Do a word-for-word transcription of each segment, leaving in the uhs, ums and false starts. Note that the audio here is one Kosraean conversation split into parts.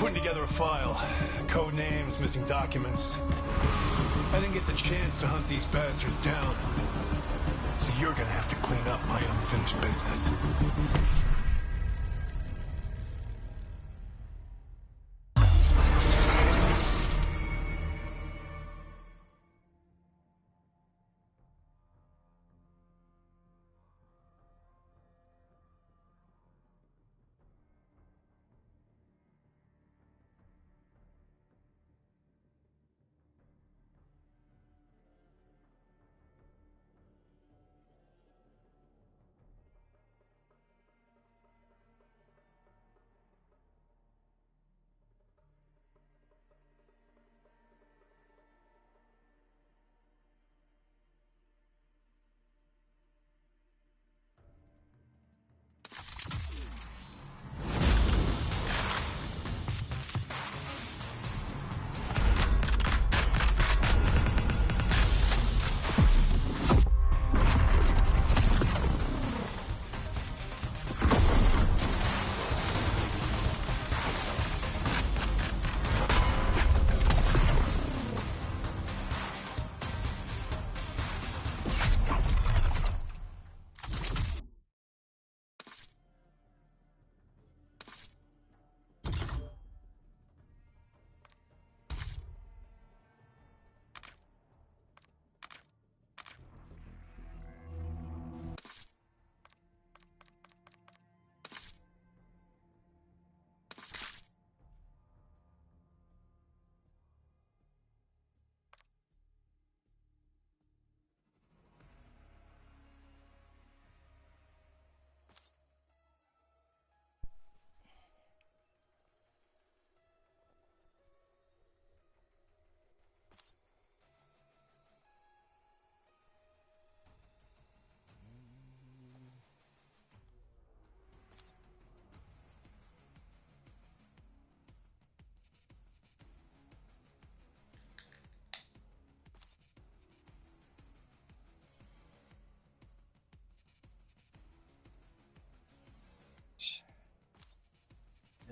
Putting together a file. Code names, missing documents. I didn't get the chance to hunt these bastards down. So you're gonna have to clean up my unfinished business.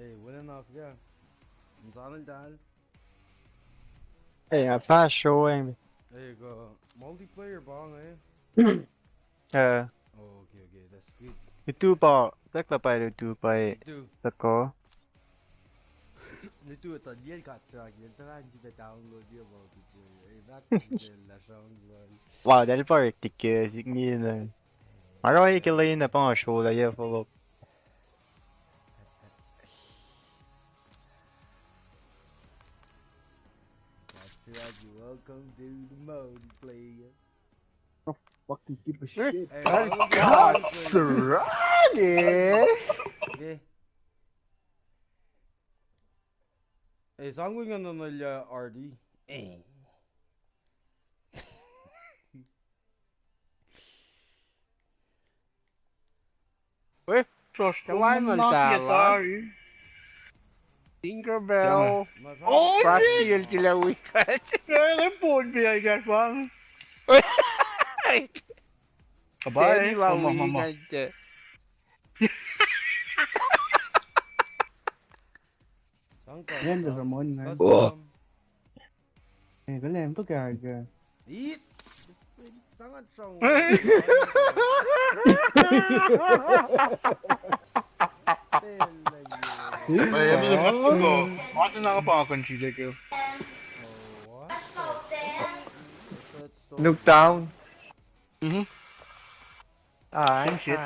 Ei, wele na fuhkah? Insan el tal? Ei, a fahsr showing. Ei, kuh multiplayer pa inge? Eh. Oh, okay, okay, that's good. Lutu pa, tak lah pa lutu pa e. Lutu. Tako. Lutu etuh liel katsraki, el tuh an sita download ye multiplayer. Ei, back to the last round, lol. Wow, that part tik ke sik ni na. Aro e ke lane na pa nga show la ye follow. Katsraki, welcome to the multiplayer. I don't fucking give a shit. Hey, welcome to the multiplayer. Katsraki. Okay. Ei, sang wi nga na na lya R D. Eh. Weh, sos ke lain al tala. Tinkerbell. Oh, Frosty el tila wikat. Ele pun pi ai gas one. Kabai, Danny la mama, mama. Wikat. Sangka. Yan da Ramon na. Custom. Oh. Eh, kalem to kaya ka. It. Sangat strong. Tel lagi. Ba, ya bisa ko. Masa na ka pa kan si deke. Oh, what? Look down. Mhm. Ah, shit.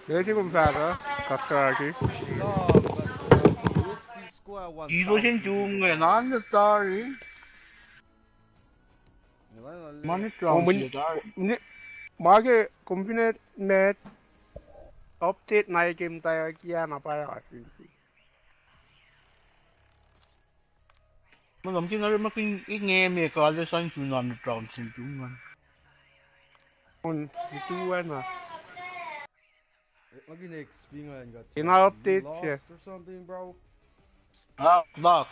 Ready kom fahk uh, Katsraki. Iso sin tum nge nan tari. Mani tram tari. Ma ke kom fin met update na ke mtai kia na pa ya. Ma lom kina re ma kin inge me ka le san su nan tram sin tum ngan. On itu na. Lagi na X P nga in got. Ina update siya. Lost or something, bro. Ah, lock.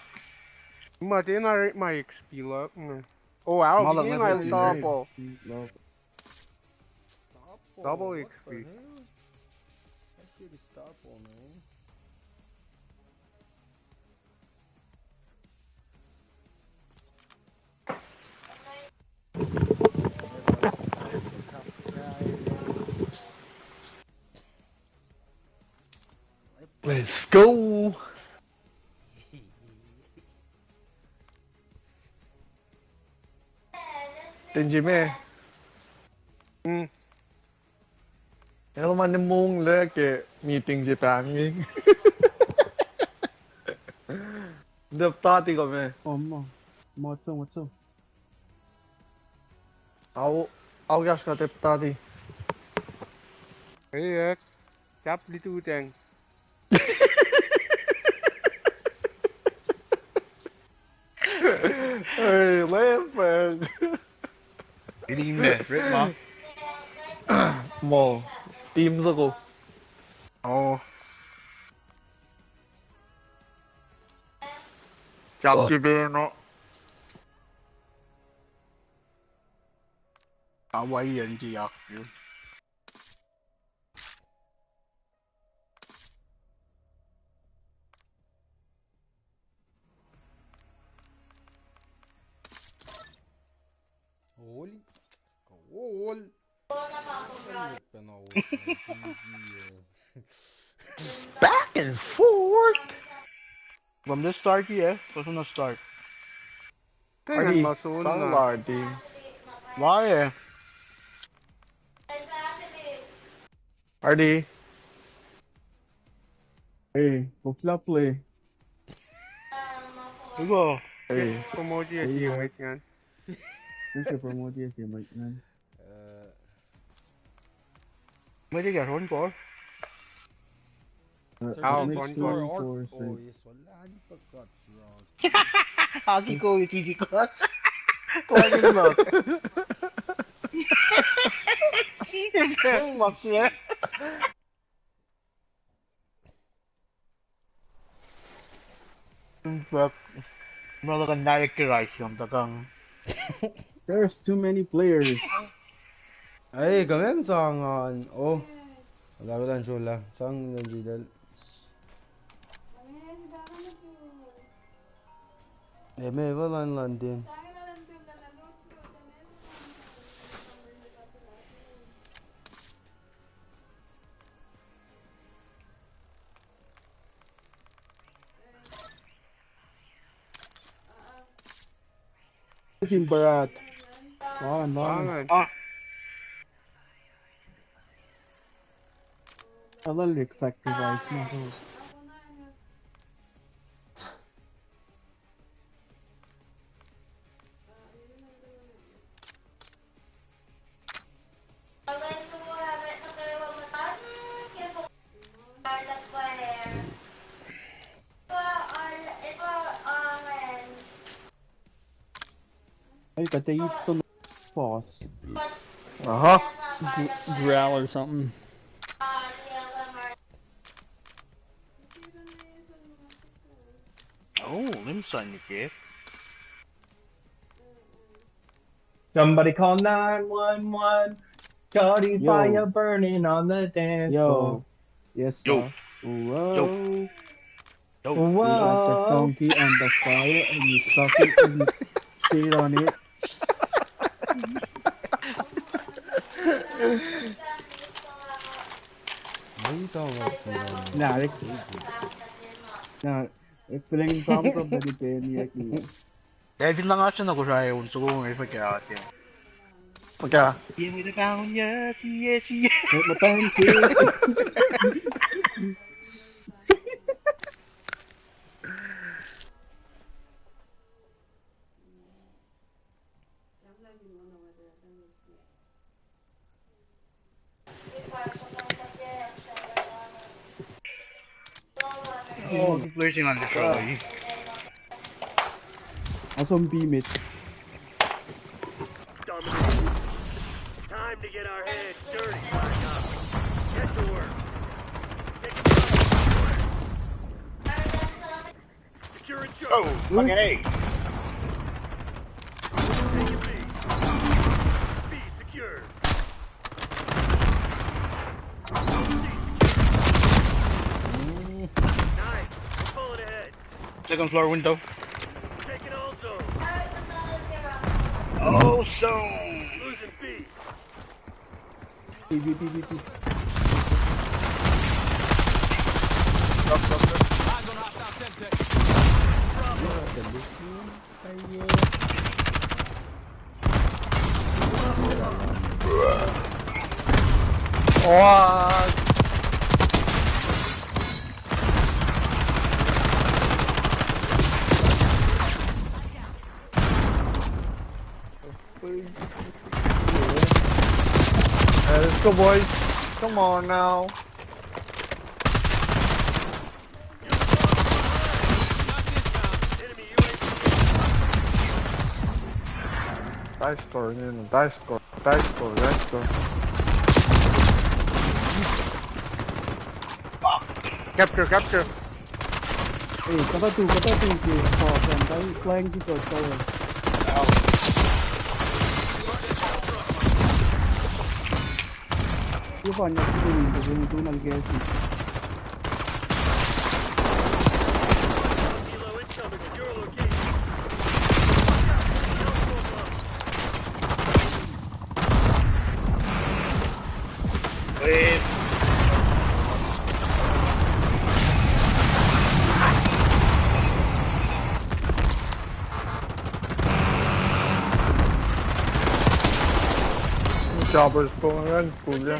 Ma tina rate ma X P lock nga. Oh, wow, ma luhk, ini nga el Starfall. Double H P. What the hell? That shit is Starfall, man. Let's go. Ten Jimmy. Hmm. El ma ne mong le ke meeting se pahnging. Dep tati kom e. Oh, ma. Ma, what's up, what's up? Au, au, gas ka tep tati. Hey, eh, cap litu tang. Hey, laugh, man. Ini me, Rick ma. Mo, team soko. Oh. Cap ki beno. Hawaii and Diak, dude. Ol. Ol. Back and forth. From the start, yeah. From the start. Ardi, ma sun na. Ardi. Why, eh? Ardi. Hey, koflah play. Igo. Hey. Promote ye, hey, si, yeah, mwet ngan. This is promote ye, si, mwet ngan. Uh, mwet ke Ron Paul. Uh, Ao, Ron Paul. Oh, yes, well, I forgot wrong. Aki ko, iki, iki ko. Ko, iki, iki ko. Fuck, yeah. But, ma luhk an nai ke rais yom takang. There's too many players. Ai, kamen sang an. Oh. Labelan sula. Sang na jidal. Eme evalan London. Team Barat. Langan, langan. Ah. Alalek sacrifice na. Ai, kate ip to boss. Aha. Gr-, growl or something. Oh, lim sign ni ke. Somebody call nine one one. Shorty, yo, fire burning on the dance floor. Yo. Yes, sir. Yo. Whoa. Yo. Yo. Whoa. You like the donkey and the fire and you suck it and you sit on it. What are you talking about? Nah, it, nah, it feeling thumbs up that it pay me. David lang aso na ko sa un soko nge fuhkah ke. Fuhkah. Ye me the down, yeah, yeah, yeah. Take my time, kid. Oh, flashing on the trolley. Awesome B mid. Time to get our hands dirty. Get to work. Secure and charge. Oh, fucking A. Second floor window. Taking all zone. All zone. Losing B. P V, P V, P V. Drop, drop, drop. What? Let's go, boys. Come on now. Dive score, no, no, dive score, dive score, dive score. Capture, capture. Hey, kata tu, kata tu ke, oh, kan, kan, flying dito, tayo. Ivan, na, ivan, ivan, ivan, ivan, Choppers going around, cool, yeah.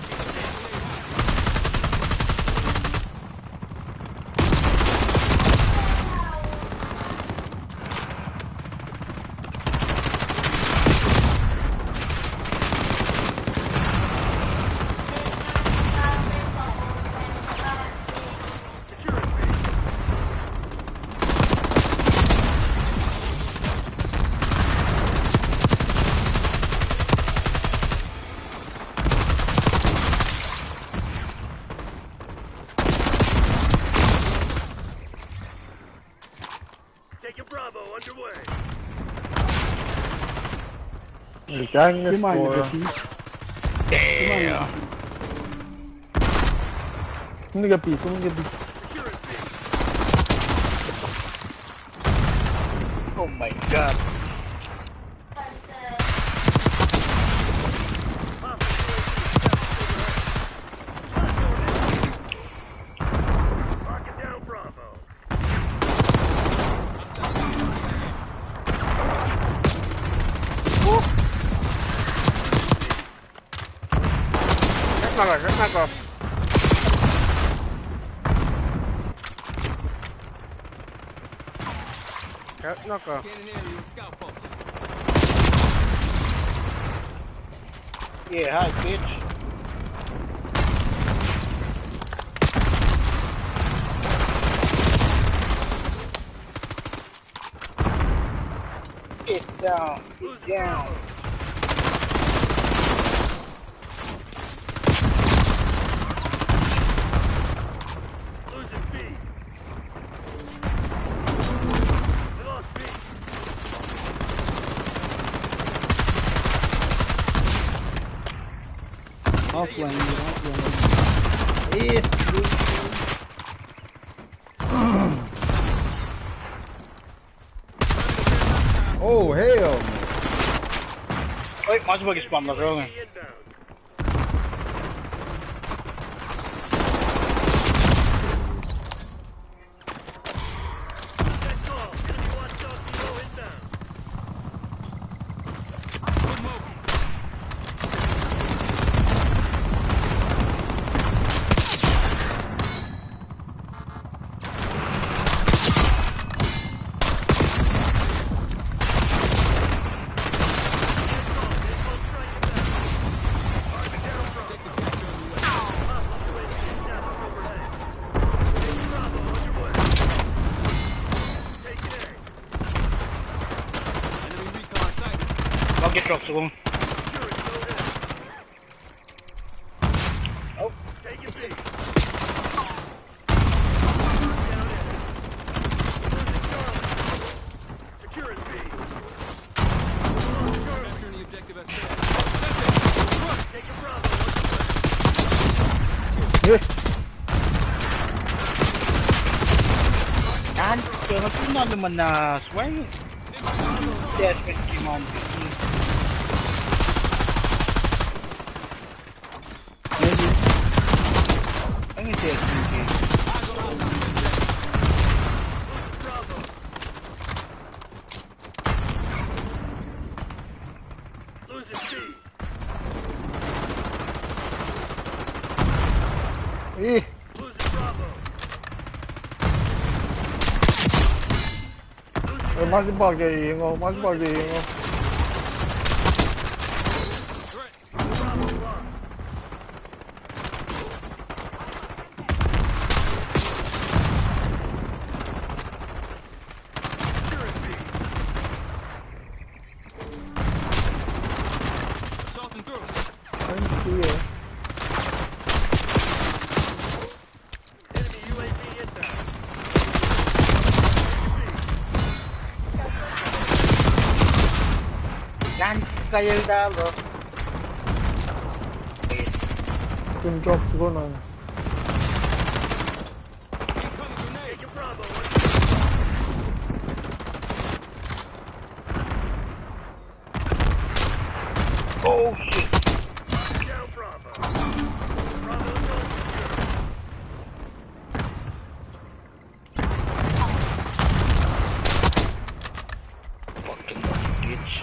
Taking Bravo underway. Damn. Someone get a piece. Someone get a piece. Oh my God. Let's not go, let's not go. Let's not go. Yeah, hi, bitch. Get down. Get down. Losing B. We lost B. Offline, offline. Yes. Oh, hell. Wait, ma se pa ke spawn na wrong. I'll get drops along. Oh. Capturing the objective as... Yes. Kan? Nga tuna luhman na swing. Yes, with him on. Maybe. Let me see if he can. Losing B. Eh. Losing Bravo. Eh, ma se pa ke ingo, ma se pa ke ingo. Assault and through. Thank you. Enemy U A V inbound. Lan kayel da lo. Tun jokes ko na. Oh shit. Fucking bitch.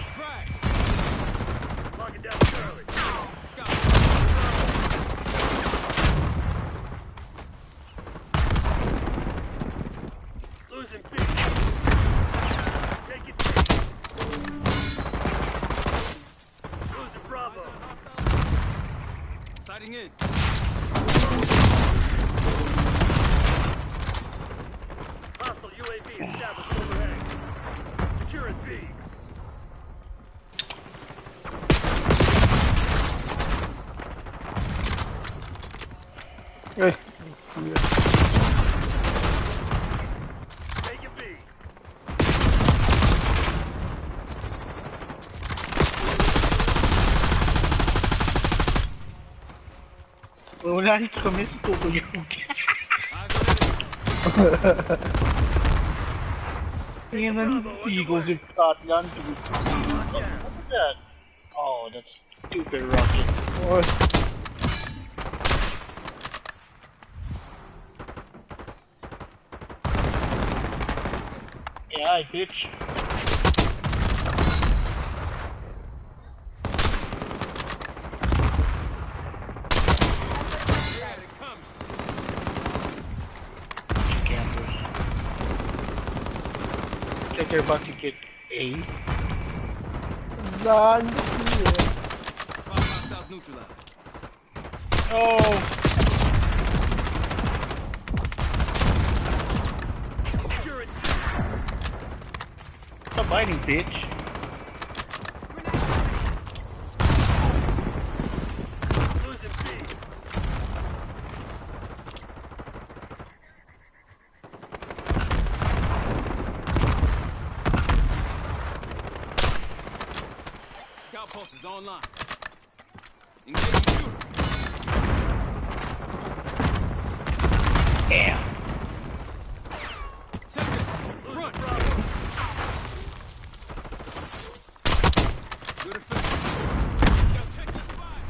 Losing B. Take it B. Losing Bravo. Sighting in. Hostile U A V established overhead. Secure it B. Eh. Wala na kami sa kukulyuk. Yan an eagle sa Scotland. Look at that. Oh, that's stupid rocket. Oy. Yeah, hi, bitch. Campers. Check your back to get A. Lan. Five hostiles neutralized. Oh. Stop biting, bitch. Losing B. Scout pulse is online. Engaging shooter. Yeah. Sectors, front. Good effect. Yo, check this fire.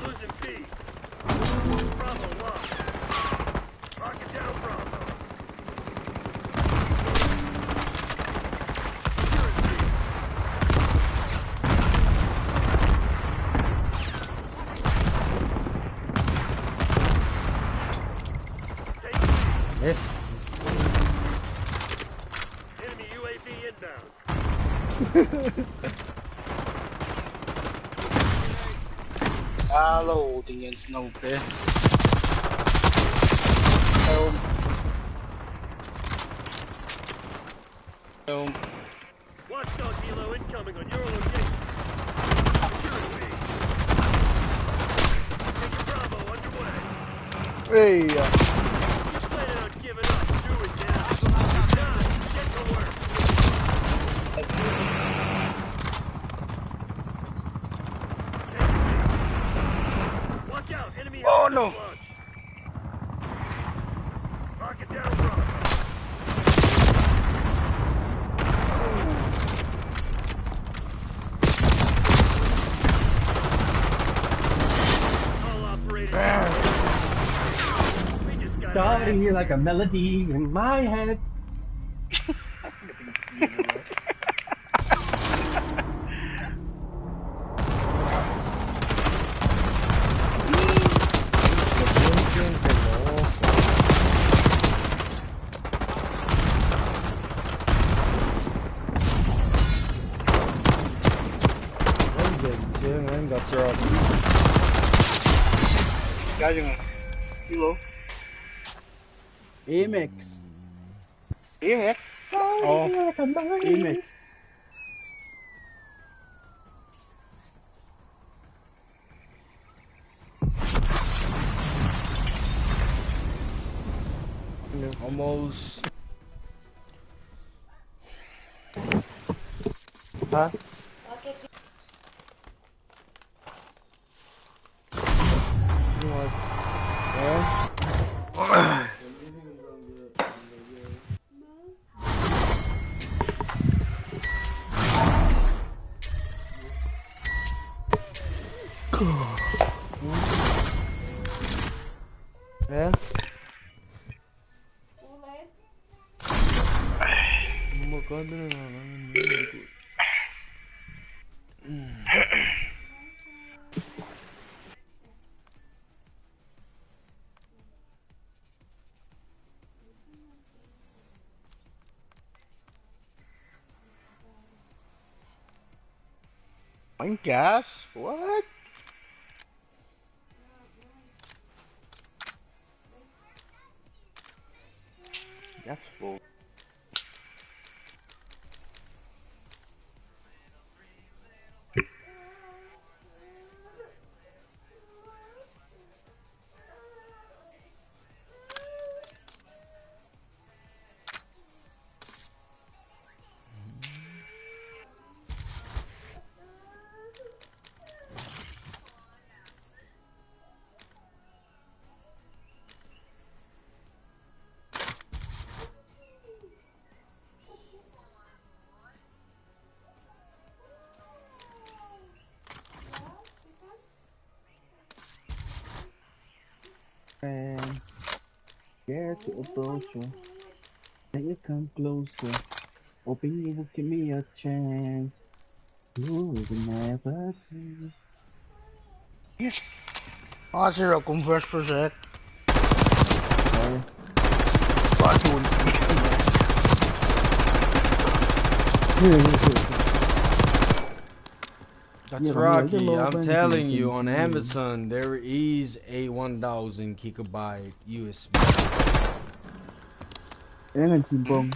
Losing B. Bravo lost. Lock it down, Bravo. Miss. Enemy U A V inbound. Hello, the ends no pay. Hello. Hello. Watchdog helo incoming on your location. Security. Taking Bravo underway. Hey, uh, Just flat out give it up. Do it now. Get to work. Watch out. Enemy, oh, no, hostile launch. Starting you like a melody in my head. Guys, hang on. Reload. Amex. Amex? Oh. Amex. Almost. Huh? Eh? Find gas? What? Gas full. And scared to approach you. Let you come closer. Hoping you will give me a chance. You will never see. Yes. Ah, zero, come first for a sec. Oh. Pass you. That's Rocky. I'm telling you, on Amazon there is a one thousand gigabyte U S B. Engan sin bong.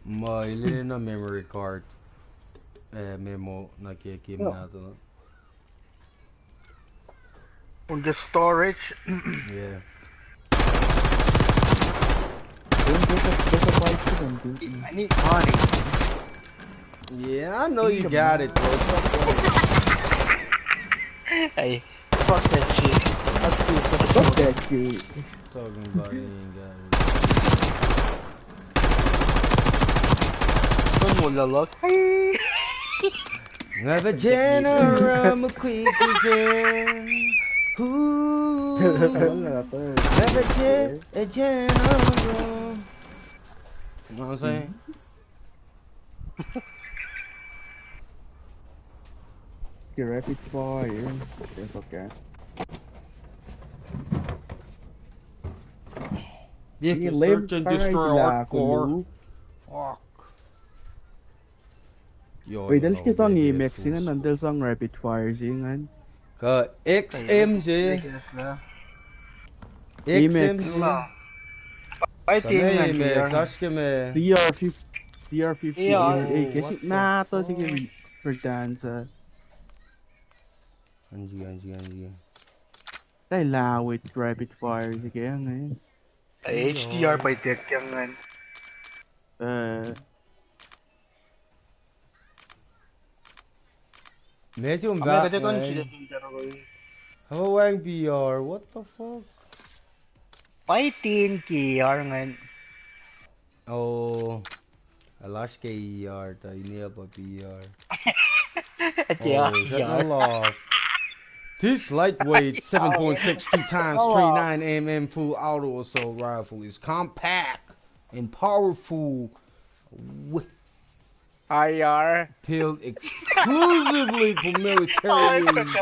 Ma, el enenuh memory card. Eh, memo nuh ke game nahtuhl. On the storage. Yeah. Don't get a, get a bike to them, dude. I need money. Yeah, I know you got it, bro. Hey, fuck that shit. Fuck that shit. Talking about you ain't got it. Someone the luck. Never general McQueen. Who? Never gen a general. You know what I'm saying? Ke rapid fire. Yes, okay. Yeah, search and destroy hardcore. Fuck. Wait, elos ke sang Amex ingan, elos sang rapid fire ingan. Ka X M J. X M J. Amex. Amex, oasr ke me. T R fifty, T R fifty. Hey, kasi na to, sige, return sa. Anji, anji, anji. Tayo lah with rapid fire, sige, ang eh. Ay, H D R pa tek yang ngan. Eh. Medyo ang back, man. Hawang B R, what the fuck? Fighting K R ngan. Oh, alasr ke E R, ta ine pa P R. Oh, shut the lock. This lightweight seven point six two times twenty-nine M M full auto assault rifle is compact and powerful. Wi- I R. Built exclusively for military use.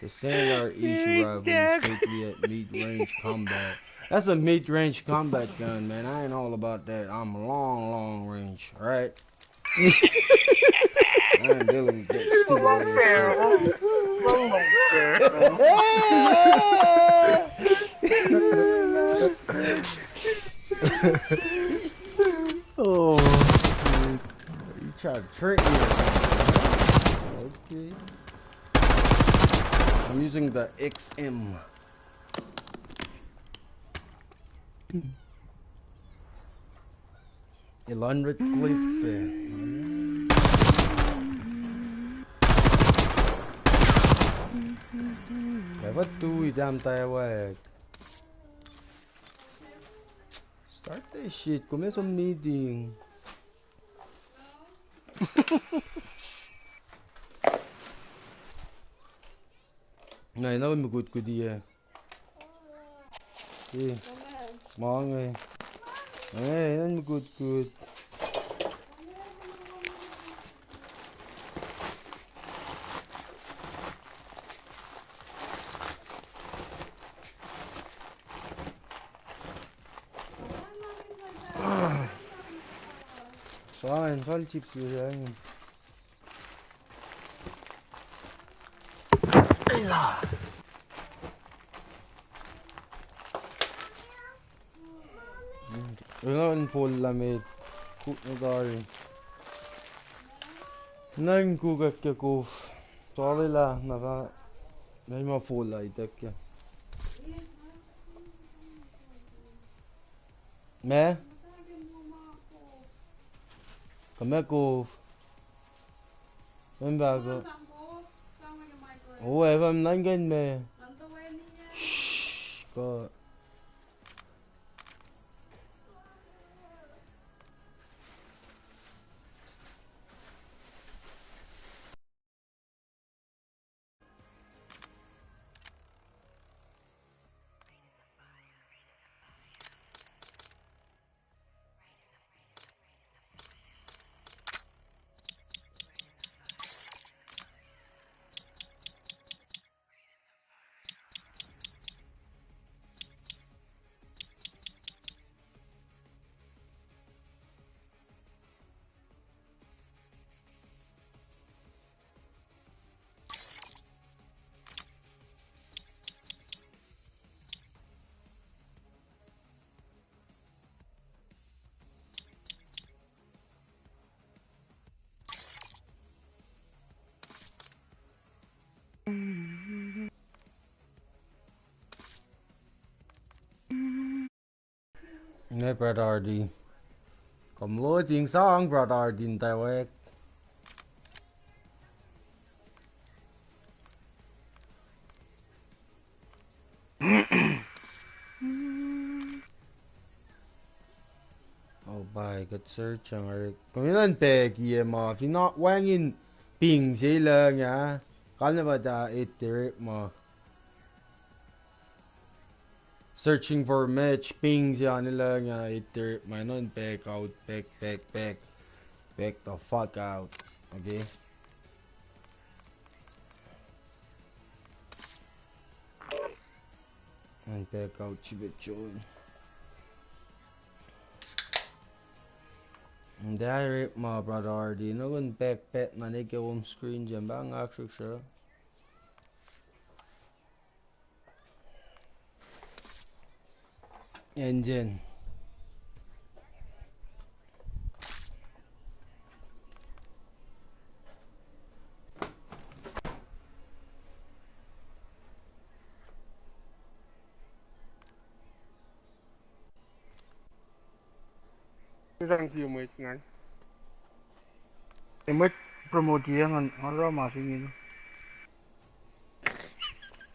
The standard issue rifle is strictly at mid-range combat. That's a mid-range combat gun, man. I ain't all about that. I'm long, long range, all right? I ain't dealing with that stupid ass shit. Oh, dude. You try to trick me. Okay. I'm using the X M. Elan rit clip eh. Ever do it, damn tire. Start this shit. Kom ac som meeting. Na, na mukutkuti ah. Eh, ma inge. Eh, na mukutkuti. Fine, fal chips ya. Ena in full lah met. Kuk na tari. Na in kuk ke kuf. Tari lah na ka. Na in ma full lah itak ke. Me? Kom ac kuf. Kom bago. Oh, evam nangkan me. Shh, ko. Ne, Brad Hardy. Kom loading song, Brad Hardy, in tawek. Oh, bai, kuht search ang ari. Kom in an pack ye ma, fin na wangin ping se lang ah. Kalnepa ta etere ma. Searching for match, ping se an ilang ah, iter, ma non back out, back, back, back, back the fuck out. Okay. And back out, chibe join. Direct ma, Brad Hardy. No gun back, back, na neke home screen, jam bang, actually, sure. Engine. Thank you, mate, ngan. Mate, promote ye ngan, ngan ra ma singin.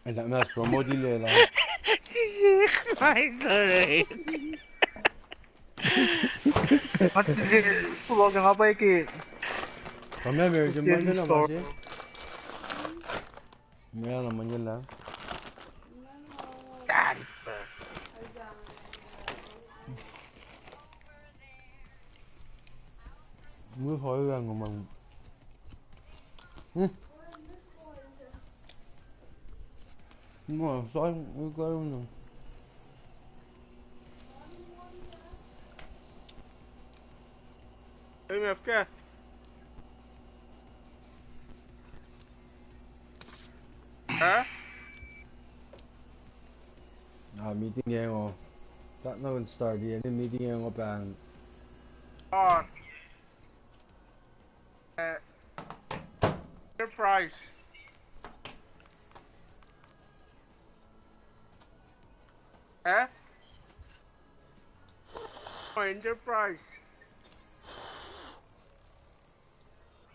Ena mas promote le la. Ai, sorry. Mate, eh, pulo ke nga bai ke. Kami meru jempa na ma se. Meac na manyela? Mwe hoiang ma. Hmm. Ma, sai, wi kain na. Ei, meac ke? Huh? Ah, meeting engo. Tak na un start, eh, meeting engo pan. Ah. Eh, Enterprise. Eh? Oh, Enterprise.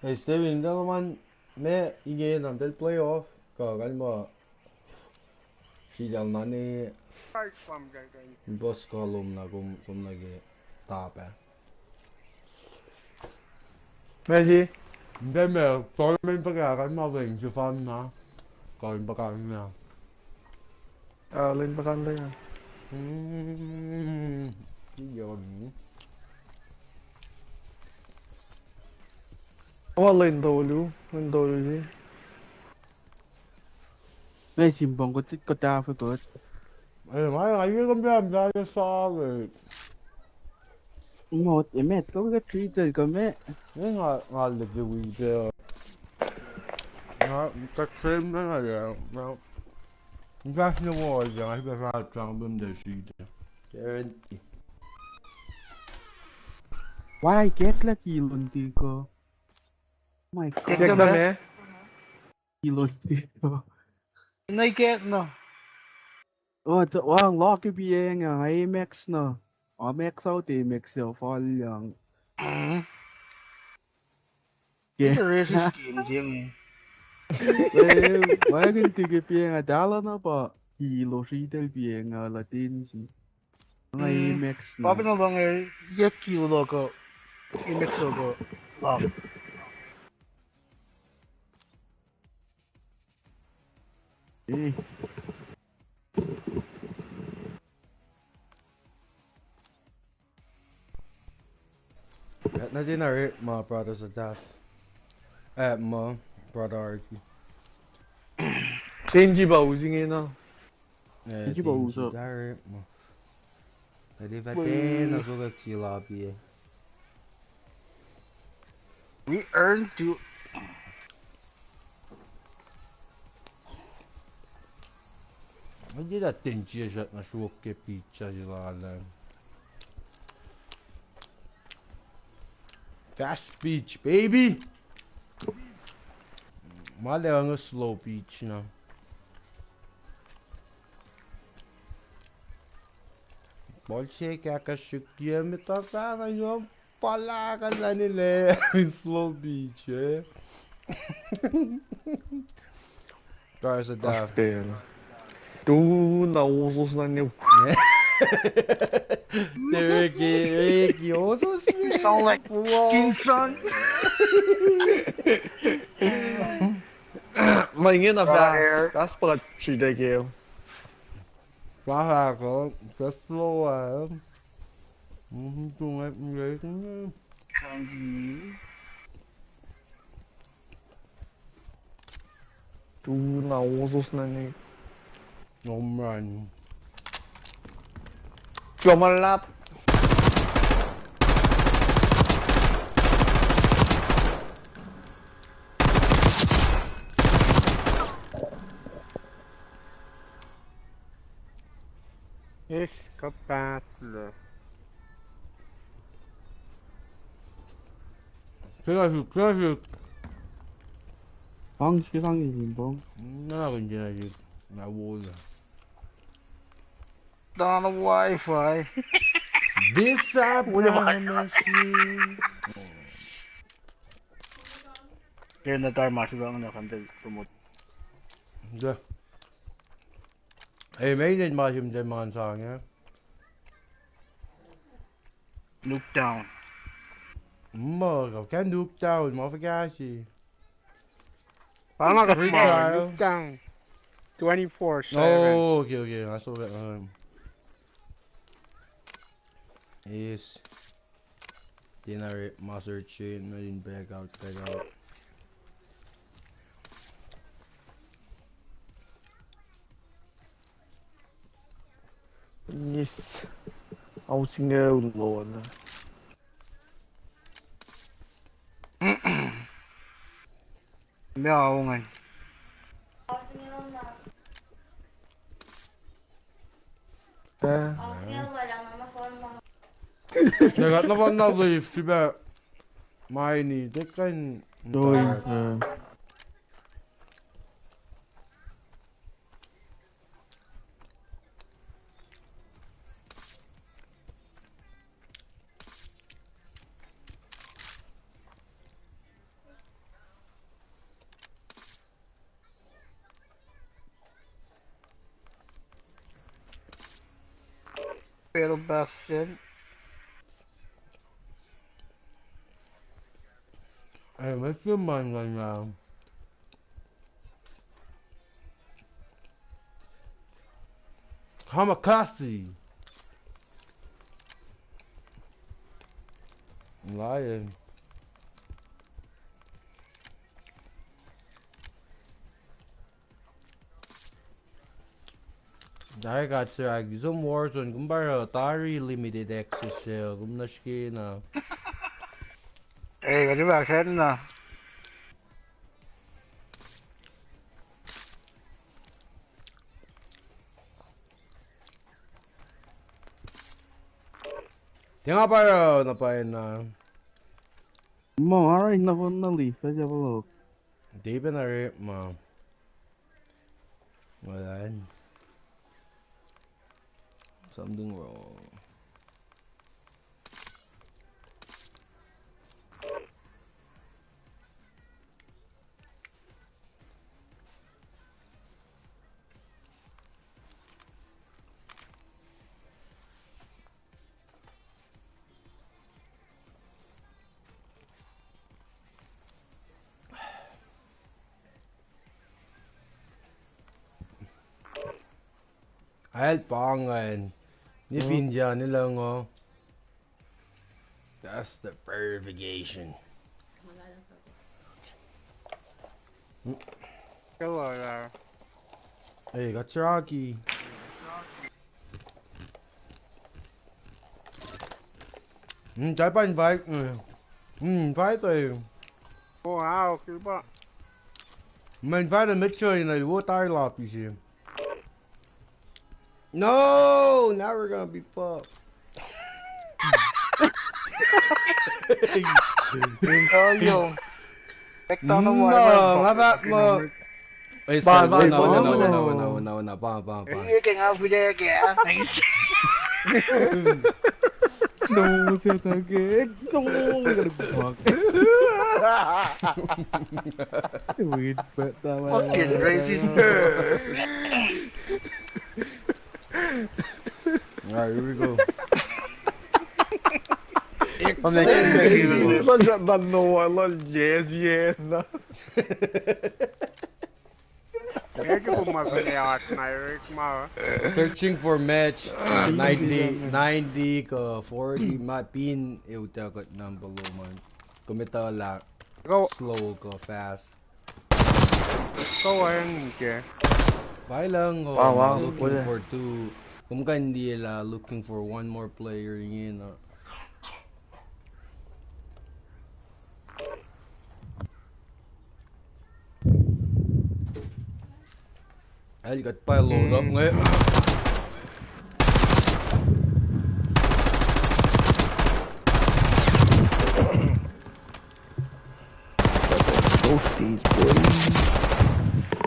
Hey, Steven, tell man, me inge na, tell playoff, ka, kan ma. Srital nane. Boss ka lom na kom, som na ke tapa. Messi. Nde me, tournament pa ka kan ma wen, Jufan na. Kan pa kan na. Ah, len pa kan na. Hmm. Iyo ni. Awa len tolu, len tolu ni. Nga sim bong kot, kot af kot. Eh, nga, nga, you can be a better solid. Mot, eh, met, kom ka treated, kom, eh. Eh, nga, nga, leke wi, eh. Nga, ka trim na, nga, ya, nga. Nga, na wo, ya, nga, ka fa, tang, bim, de, si, de. Guarantee. Why, get lucky, Lundiko. My God. Get lucky, man. Ilon dito. Naked na. Oh, t-, wang lock ip eng, ah, Amex na. Amex out, Amex out, fal yang. Mm. Yeah. It's a racist game, Jimmy. Well, why can take a piang a dala na pa? Kilo sitel piang a latency. Nga Amex na. Papa na bang eh, yet kilo ka. Amex ka. Lock. Eh. Na, na din are ma brother sa daf. Eh, ma brother Arki. Tenji ba using eh na. Eh, Tenji ba usa. Dare ma. Tadi fate na so ka kila pia. We earned to. Adi ta tenji sa na shuok ke pizza sila lang. Fast pitch, baby. Ma le ang slow pitch na. Ball se ka ka shuk ye me ta pa na yo pala ka la ni le slow pitch, eh. Try sa da. Ashpel. Tu na osos na ne. Ricky, Ricky, osos ne. Sound like Stinson. Ma inge na fast. Fast pa shideke. Fast ako, fast flow, ah. Mhm, tu ngai, ngai, ngai. Kanji. Tu na osos na ne. Home run. Cuma lap. Ish, kapatla. Sila suk, sila suk. Pang, sila pang in bong. Na, kun sila suk. Na wall. Down the Wi-Fi. This I promise you. Kena tar masuk ang na kan promote. Yeah. Ei, meinen ma sim den ma sang, eh? Look down. Ma, kau kan look down, ma fakasi. Pama ka free trial. Look down. twenty-four seven. Oh, okay, okay. I saw that. Um, yes. Then I re- my search chain, I didn't back out, back out. Yes. Ausnge ulo na. Mea ongan. Eh. Nag at na fan na leif sipa maini tekan. Oi. Pero Bastion. Hey, what's your mind right now? Hamakasi. Lying. Dai ka tsiragi som Warzone, kom pa tari limited access sel, kom na srihke na. Eh, kati pa sena. Tiac nga pa na pa na. Mo, alright, na phone na list, sa siya pa lok. Deep in a rip, mo. Wala. Something wrong. Ael pangan. Ni fin ja ni lang o. That's the verification. Hello there. Hey, got your hockey. Hmm, type invite. Hmm, invite. Oh, wow, okay, but. Ma invite Mitchell in a water lobby. No, now we're gonna be fucked. Oh, yo. No, nga fahk muh. Ba, ba, ba, ba, ba, ba, ba, ba, ba. No, what's that again? No, we gotta go back. Weird, but that one. Fucking racist. All right, here we go. Exciting. Lol, no, lol, yes, yes. Searching for match. Ninety, ninety kuh forty, ma pin e utuckuh number low man. Kom etuh lah slow kuh fast. Go ahead and get. Wow, wow. Looking for two. Kom kuh in liye lah looking for one more player ingena. Ael kuht pa load up inge. Both these boys.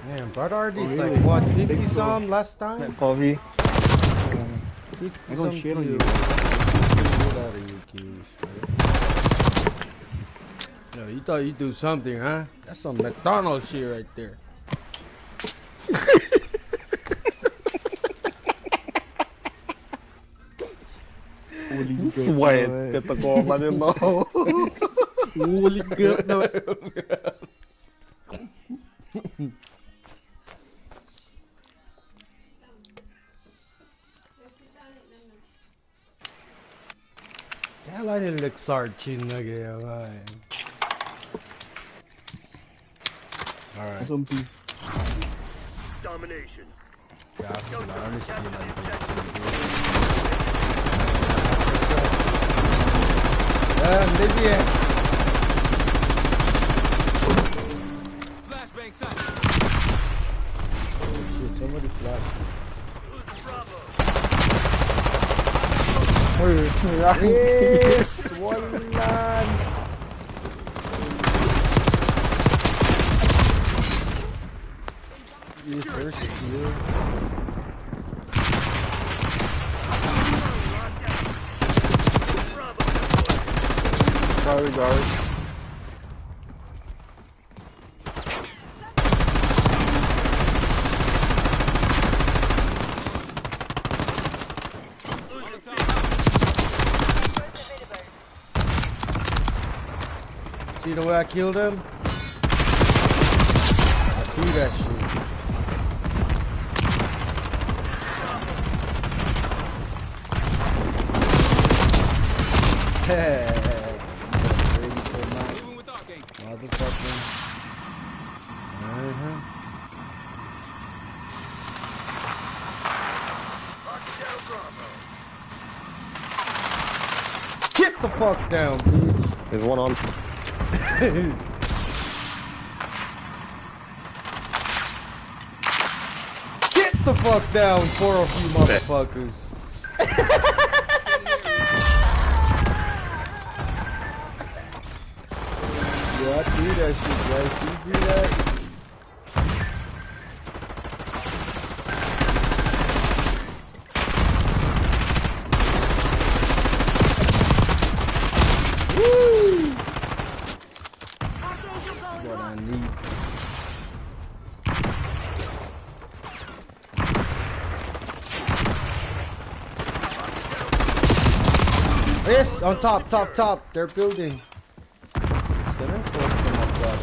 Man, Brad Hardy's like, what, fifty some last time? Coffee. Fifty some kills. Get out of here, Keys. No, you thought you do something, huh? That's some McDonald's shit right there. Sweat, get the goal, man, in the hole. Holy crap, no. Sarchin nuh ke, uh, all right. Some beef. Domination. Yeah, I'm just seeing, like, yeah, maybe, yeah. Flashbang sight. Oh, shit, somebody flashed. Yes, one man. Yes, first kill. Sorry, guys. See the way I killed him? I threw that shit. Motherfucking. Uh-huh. Get the fuck down, bitch. There's one on. Get the fuck down, four of you motherfuckers. Yeah, I see that shit, guys. You see that? Woo! What I need. Yes, on top, top, top. They're building. It's gonna force them up there.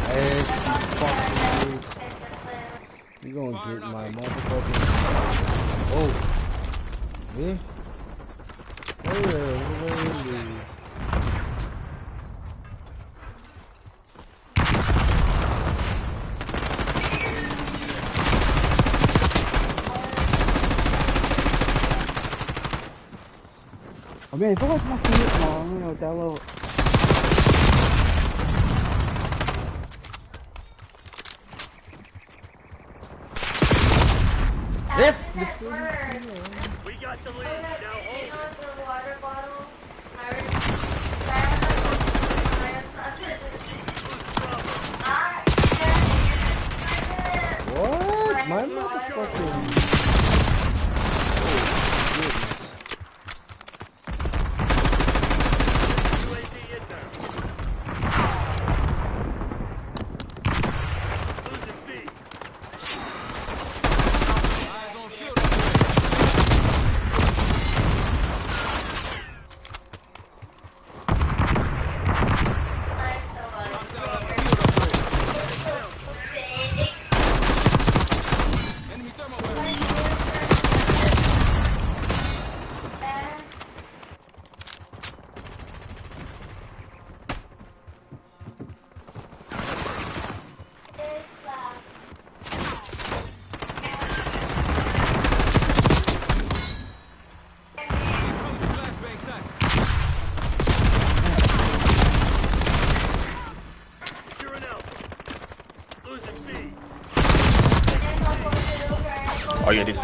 Hey, fucking dude. You gonna get my motherfucking. Oh. Me? Hey, where is he? Abi, ito ka mas minit mo, ano, talo. Yes! We got the lead. Now hold it. What? My motherfucking. Oh, goodness. Oh yeah, dude.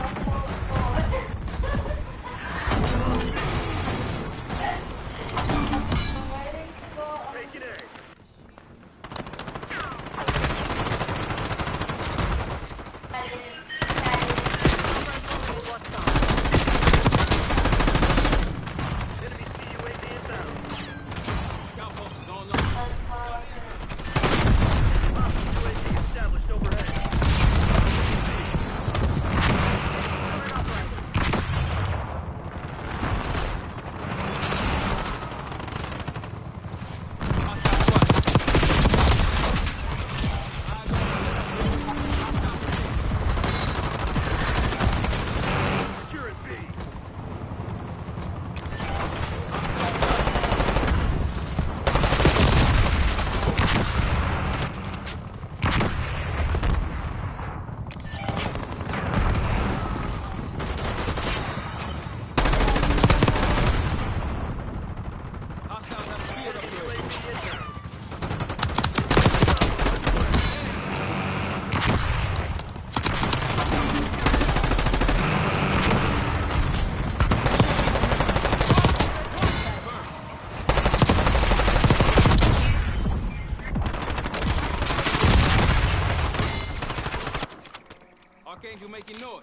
Arcane, you making noise.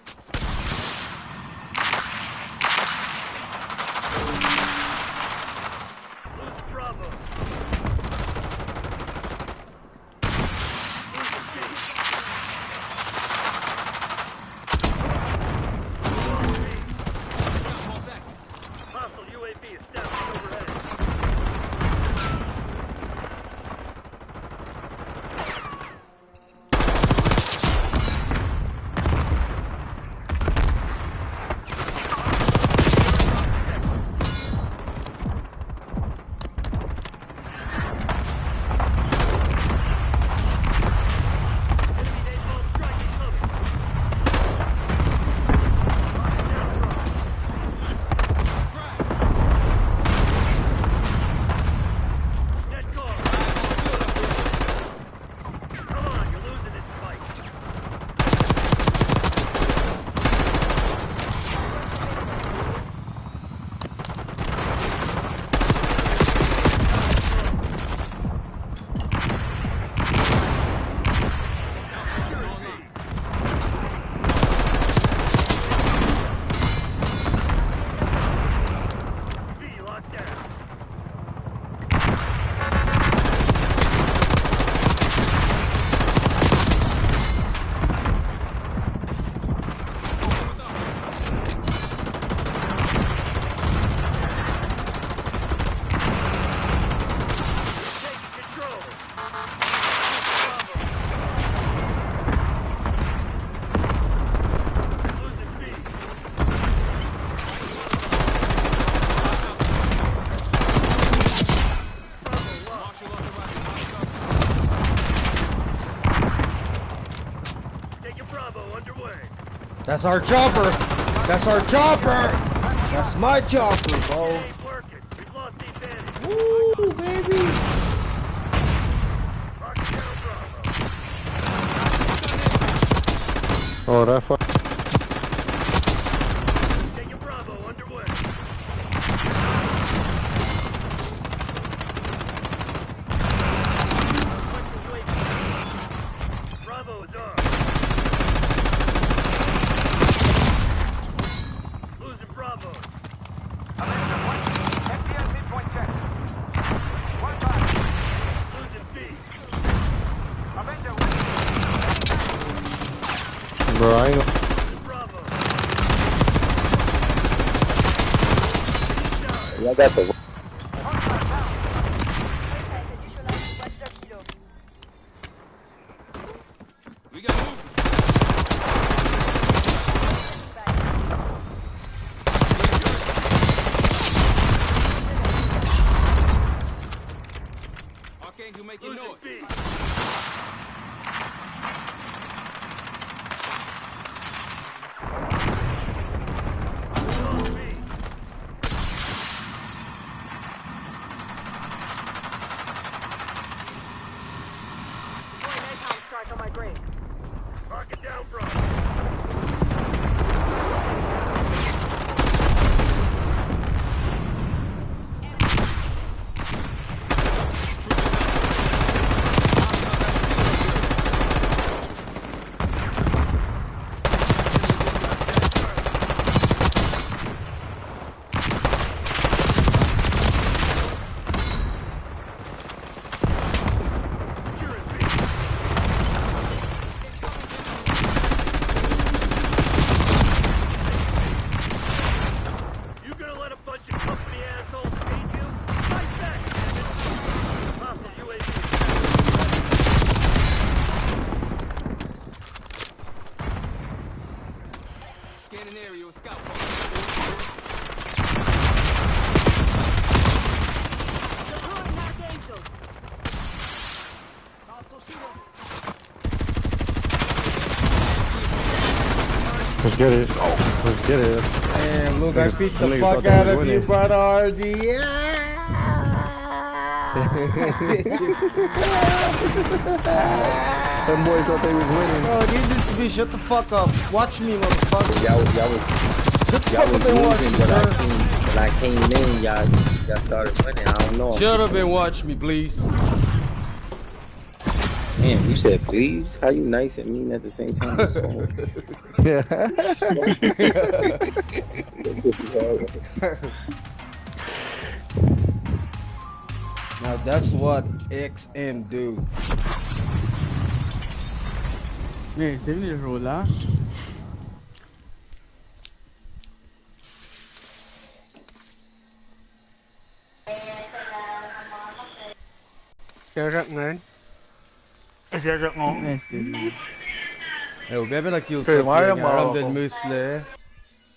Lose Bravo. Lose the Hostile U A V established overhead. Taking Bravo underway. That's our chopper. That's our chopper. That's my chopper, bro. It ain't working. We've lost the advantage. Woo, baby. Lock it down, Bravo. Oh, that fuck. Taking Bravo underway. Bravo is up. Losing Bravo. F P S midpoint check. One five. Losing B. Avenger, one. Bro, I ain't. Losing Bravo. Yeah, I got the. Hostile down. We got movement. Arcane, you making noise. Deploying napalm strike on my grave. Lock it down, bro. Let's get it. Let's get it. Damn, Luke, I beat the fuck out of you, brother R D. Yeah! Them boys thought they was winning. Bro, these used to be, shut the fuck up. Watch me, motherfucker. Y'all, y'all was, shut the fuck up and watch me, sir. But I came in, y'all, y'all started winning. I don't know. Shut up and watch me, please. Damn, you said please? How you nice and mean at the same time? Now that's what X M do. Ne, seni rola. Sasrak ngan. Sasrak ngo. Nice, dude. Eh, upac pacna kills. Sir, why am I aram den mihslac?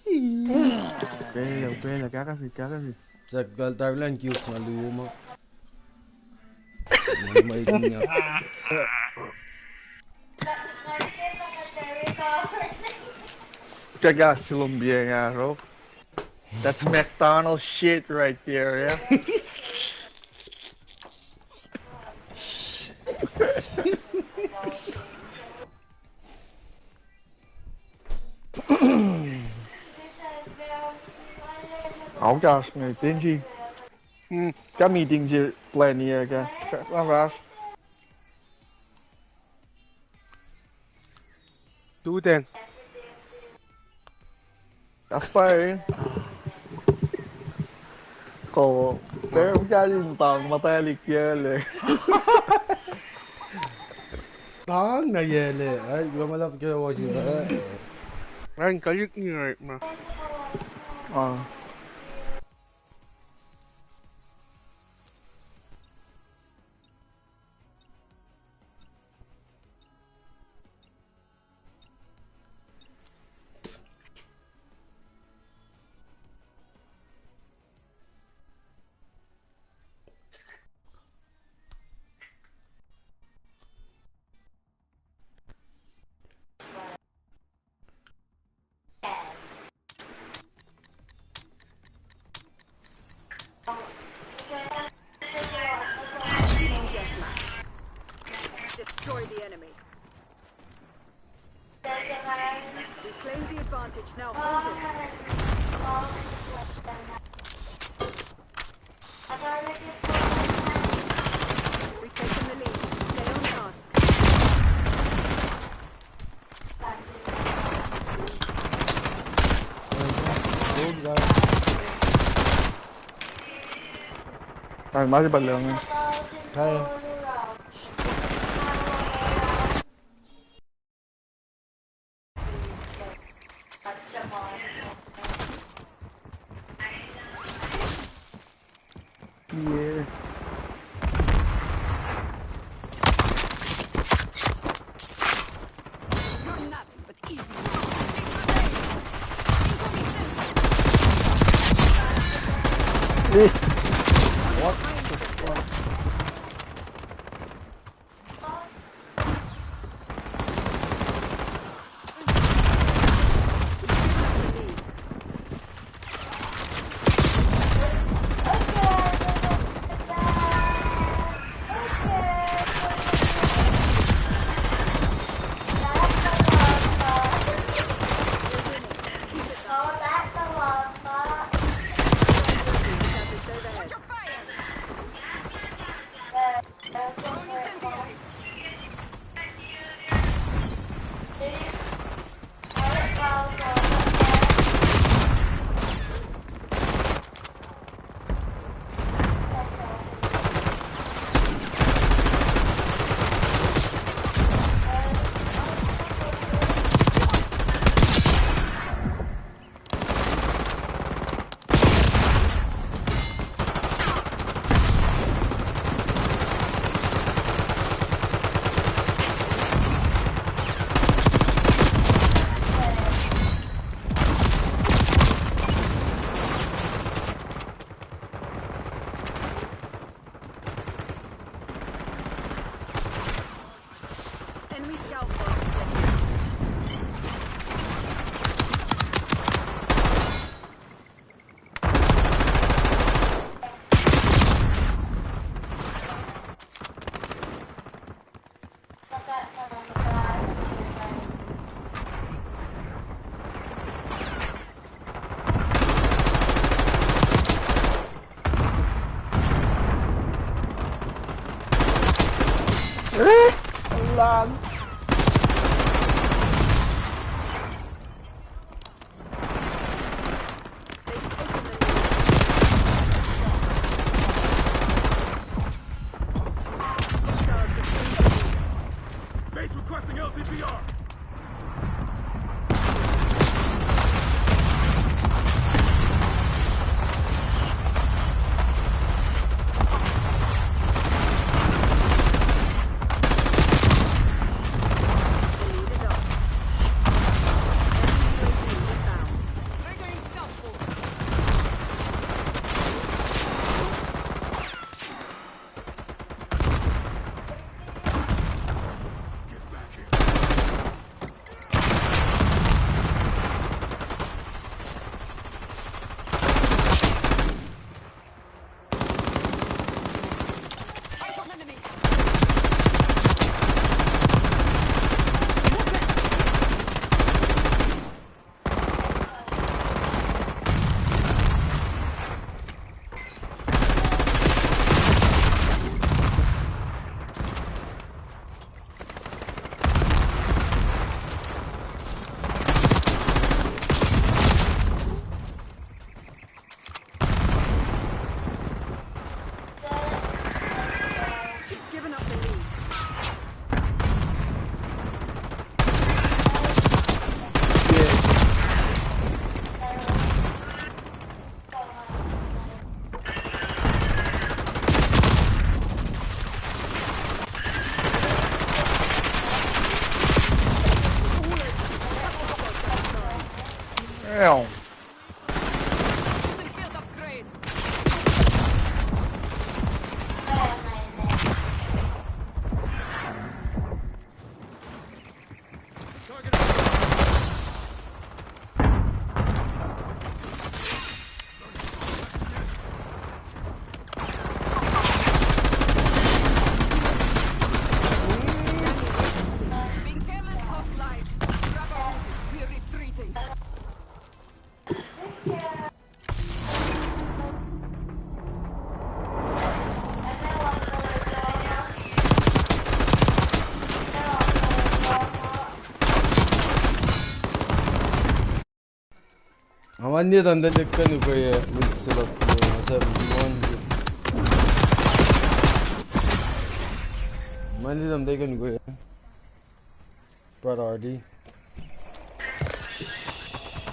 Upac, upac, kakasit, kakasit. Sak kal tarlan kills na luma. Check out Colombia, yeah, bro. That's McDonald's shit right there, yeah? Au, gosh, meeting si. Hmm, ka meeting si plan iye ka. Ka, ka, gosh. Two ten. Aspire. Ko, pero siya yung tang matalik yele. Tang na yele. Ay, lumalap ke wasi. Ay, kalik ni right ma. Ah. Destroy the enemy. We claim the advantage. Now hold it. We've taken the lead. Stay on task. Ay, mari pala nga. Ay. Yeah. Eh. What the fuck? Lan. Base requesting L T B R. Triggering stealth force. Giving up the lead. Ow. Using field upgrade. Being careless costs lives. Grab our wounded. We're retreating. Nga ma ne tamuhlwel kuh in ukwe, eh, with setup, eh, seventy-one. Ma ne tamuhlwel kuh in ukwe. Brad Hardy.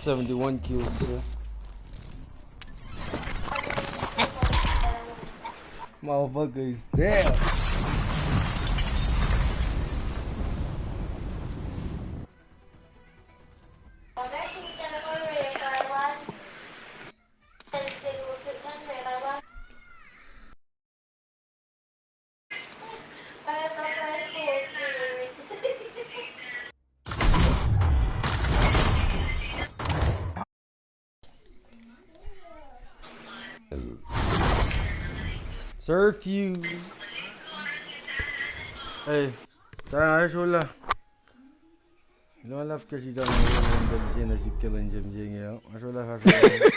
Seventy-one kills, sir. Motherfucker is dead. Surf you. Hey, tara, asrolah. Lo laf ke sita ma, ma, ma, ma, ma, ma, sikkel in jem jenge, asrolah, asrolah.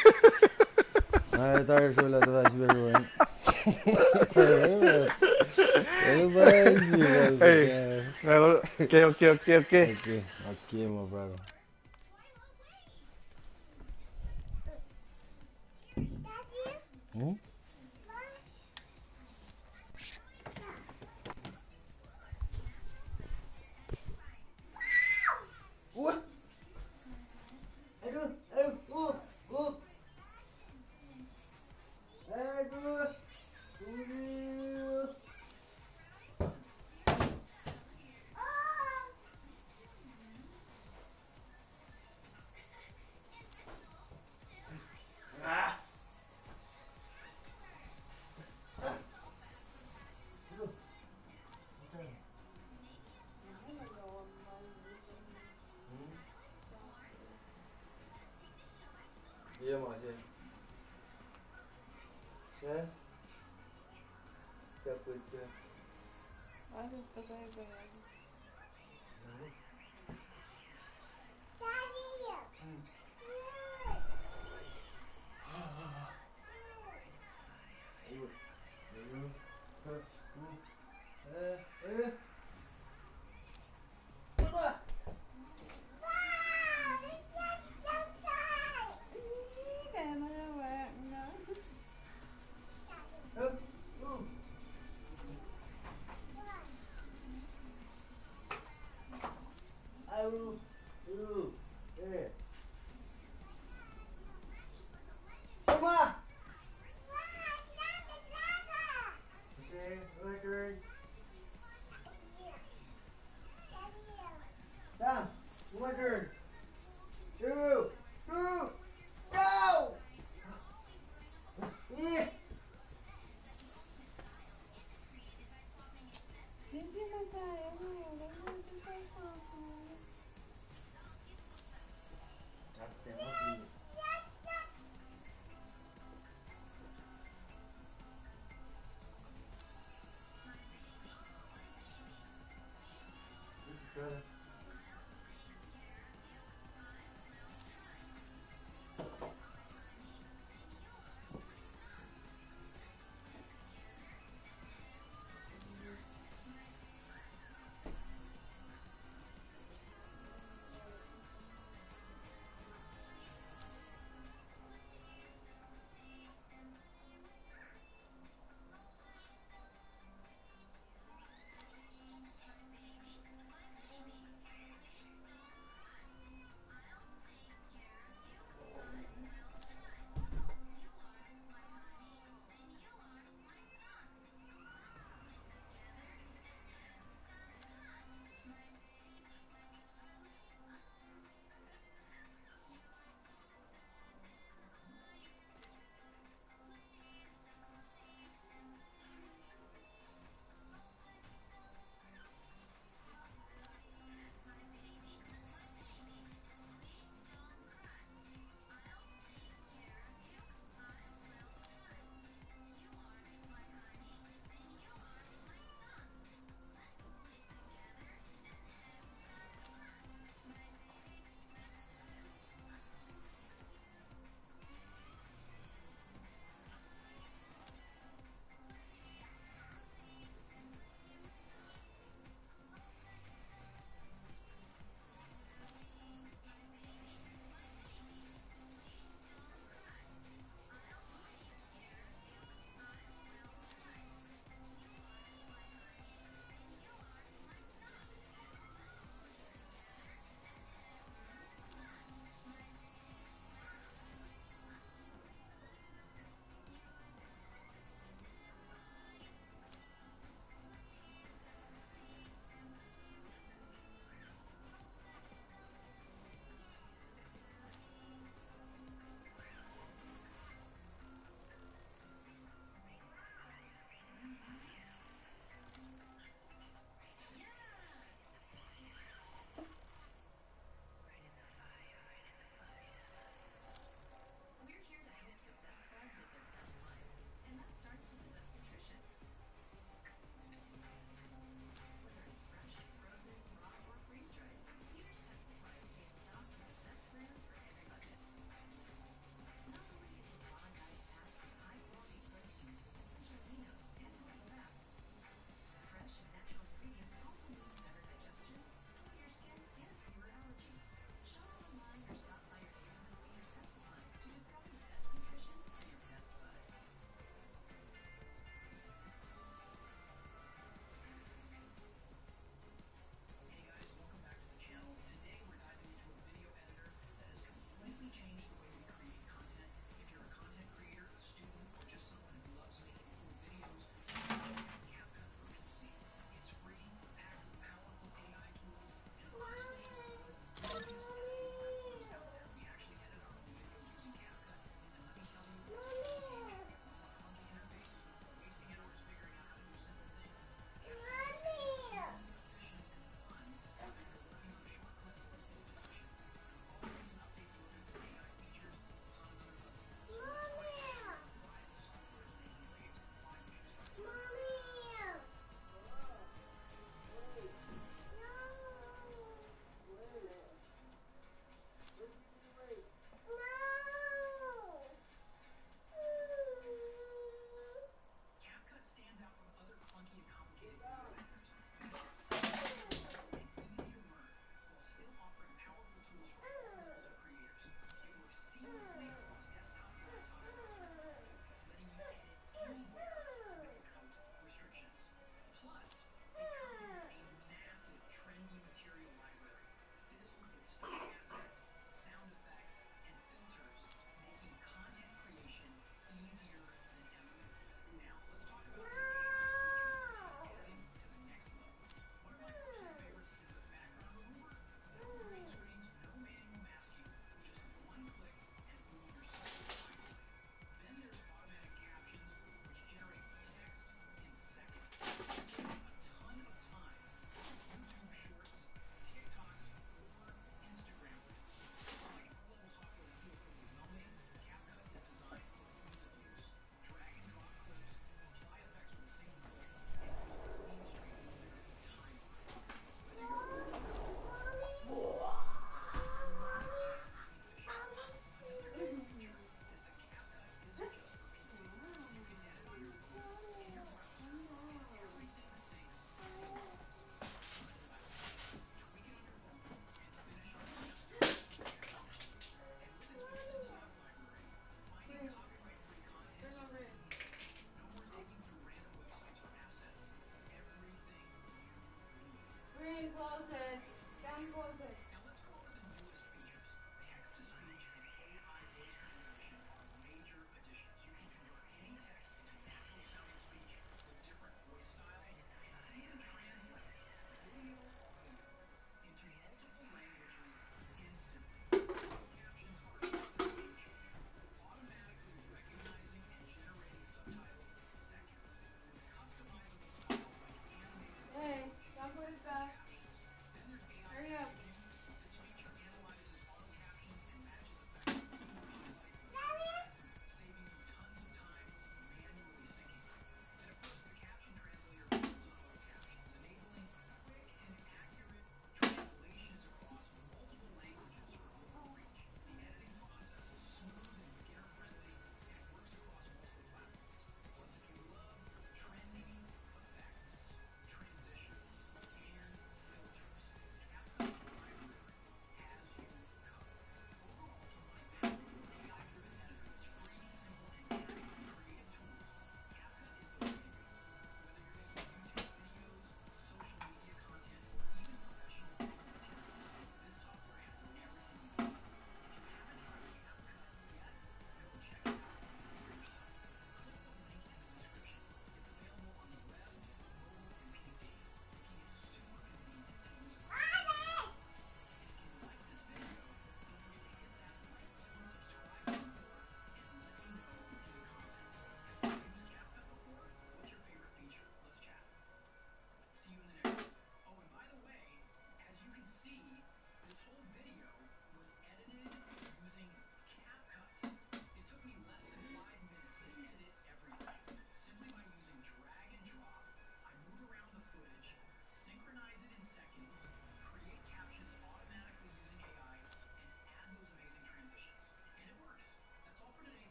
Ai, tara, asrolah, tara, sibe, sibe. Hey, okay, okay, okay, okay. Okay, okay, my brother. Hmm?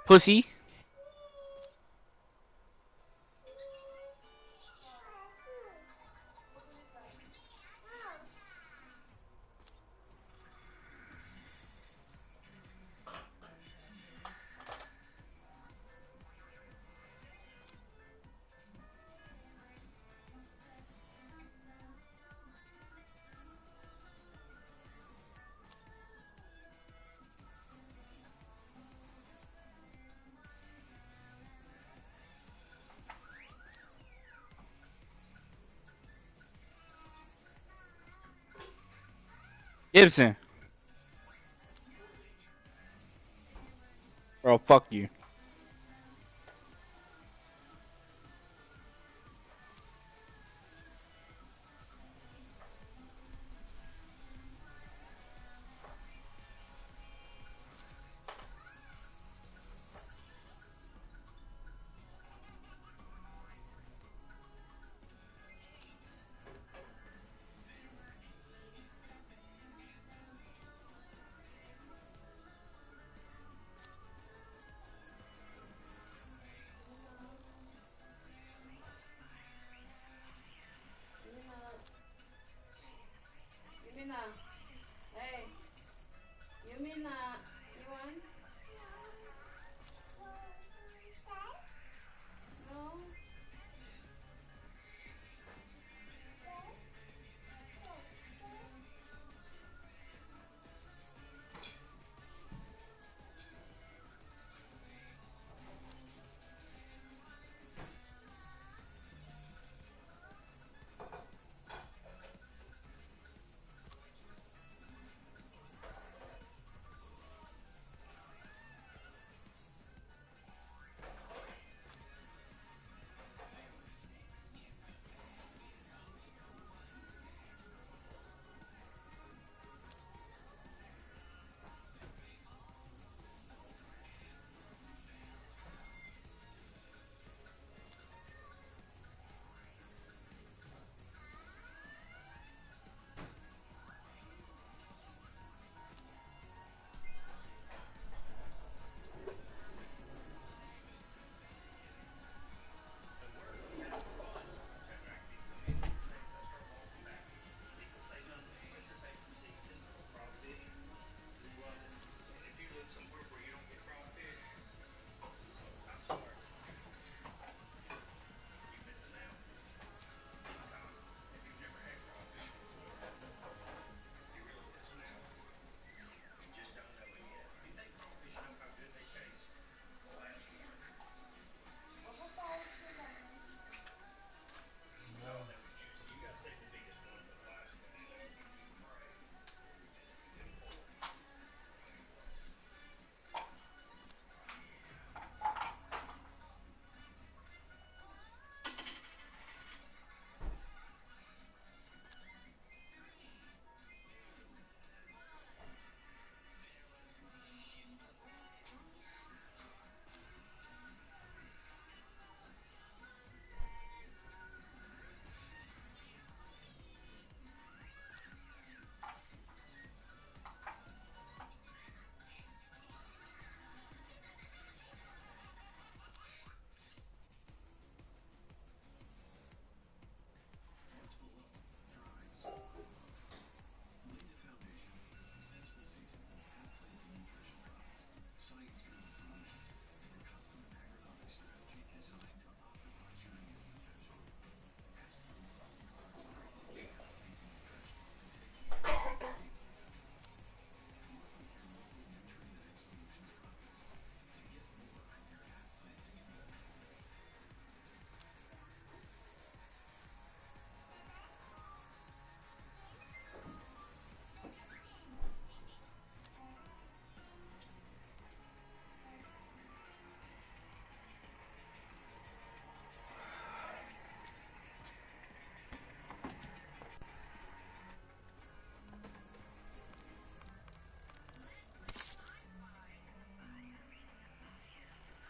Pussy. Gibson. Bro, fuck you. Yumina. Hey. Yumina. You want? No?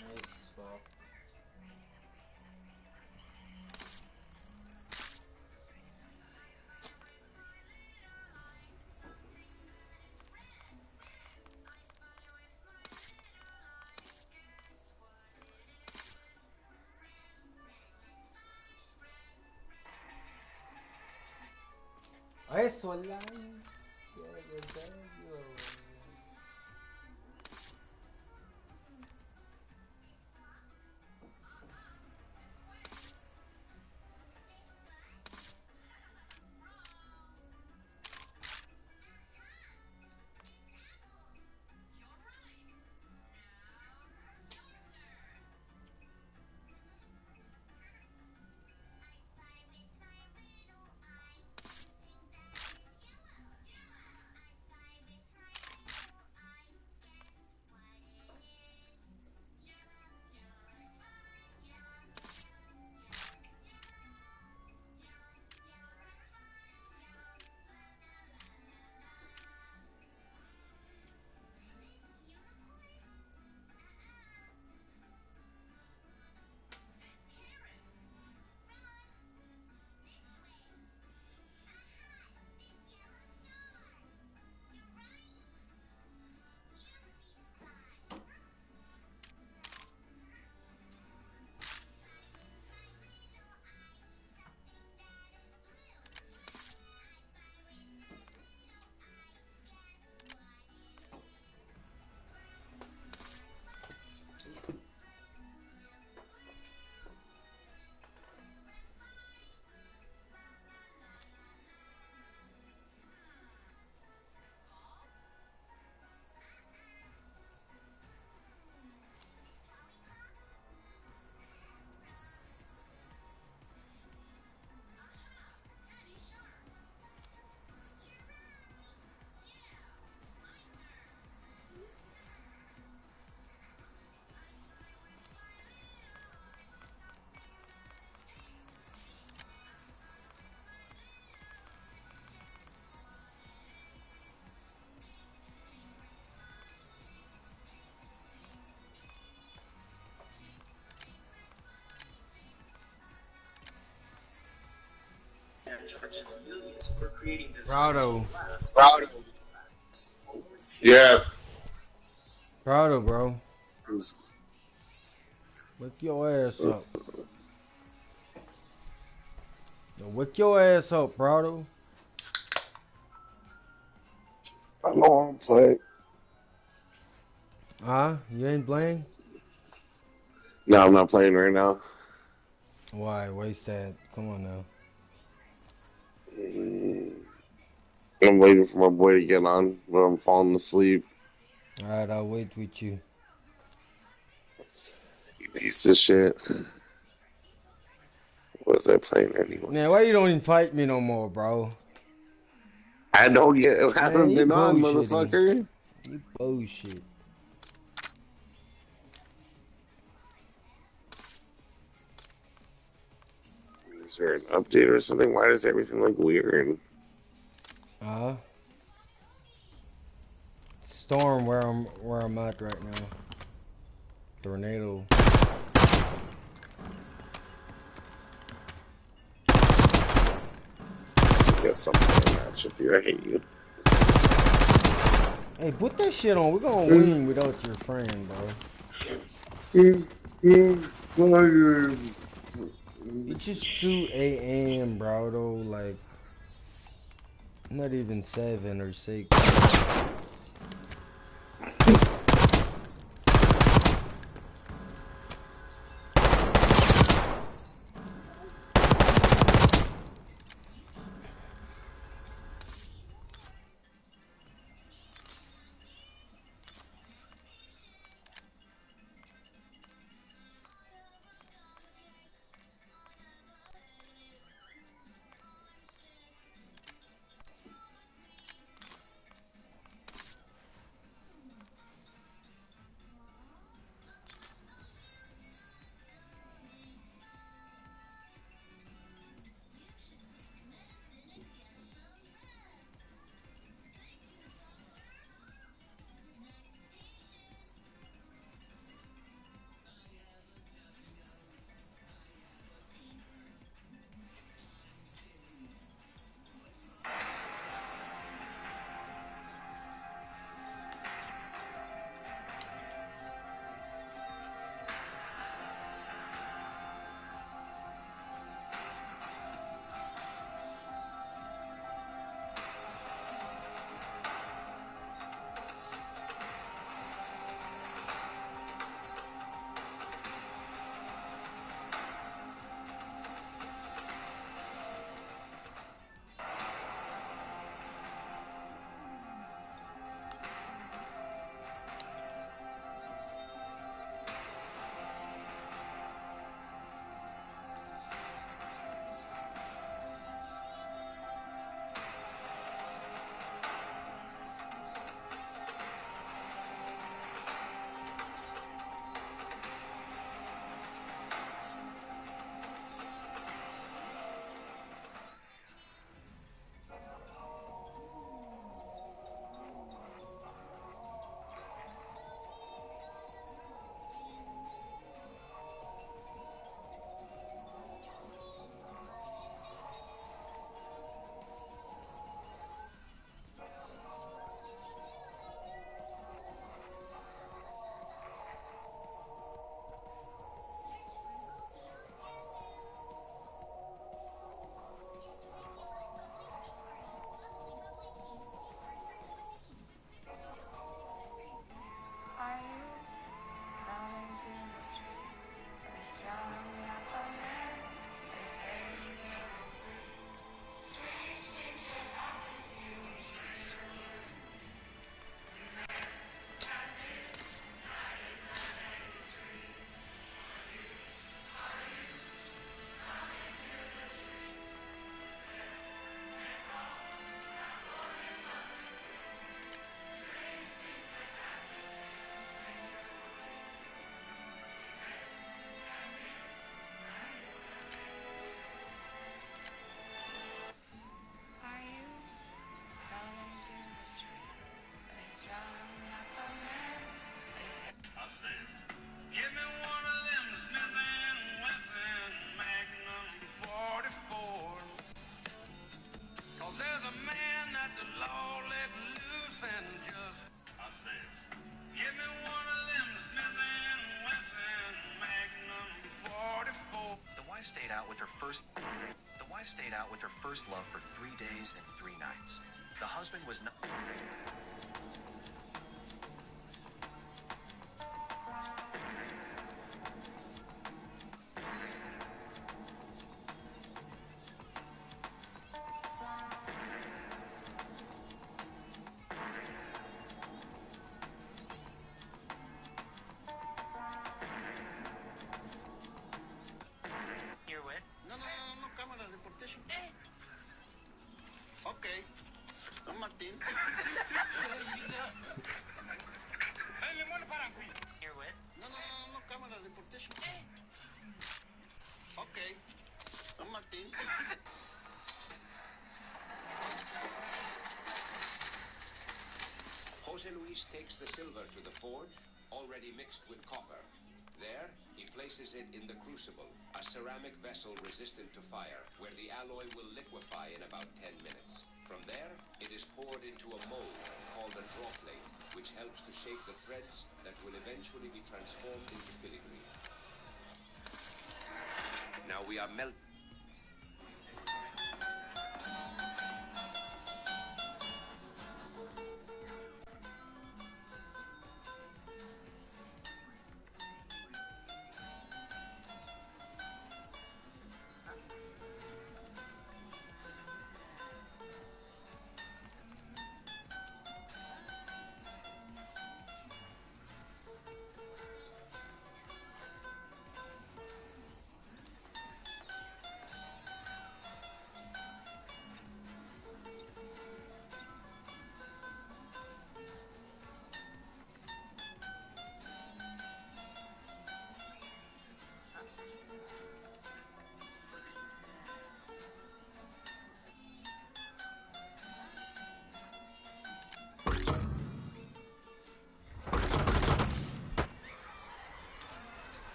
Nice fuck. Eso lang. Brado. Yeah. Brado, bro. Wake your ass up. Yo, wake your ass up, Brado. I don't want to play. Huh? You ain't playing? No, I'm not playing right now. Why? Why you sad? Come on now. Mm, I'm waiting for my boy to get on, but I'm falling asleep. Alright, I'll wait with you. You piece of shit. What is that playing anyway? Man, why you don't invite me no more, bro? I don't get, I haven't been on, motherfucker. You bullshit. Is there an update or something? Why does everything look weird? Uh, storm where I'm where I'm at right now. Tornado. Get something match with you. I hate you. Hey, put that shit on. We're gonna win without your friend, bro. It's just two a.m., bro, though, like, not even seven or six. Stayed out with her first. The wife stayed out with her first love for three days and three nights. The husband was not. You're with? No, no, no, no, no, camera, deportation. Okay. I'm Martin. You're with? No, no, no, no, no, camera, deportation. Okay. I'm Martin. Jose Luis takes the silver to the forge, already mixed with copper. There, he places it in the crucible, a ceramic vessel resistant to fire, where the alloy will liquefy in about ten minutes. From there, it is poured into a mold called a draw plate, which helps to shape the threads that will eventually be transformed into filigree. Now we are melt-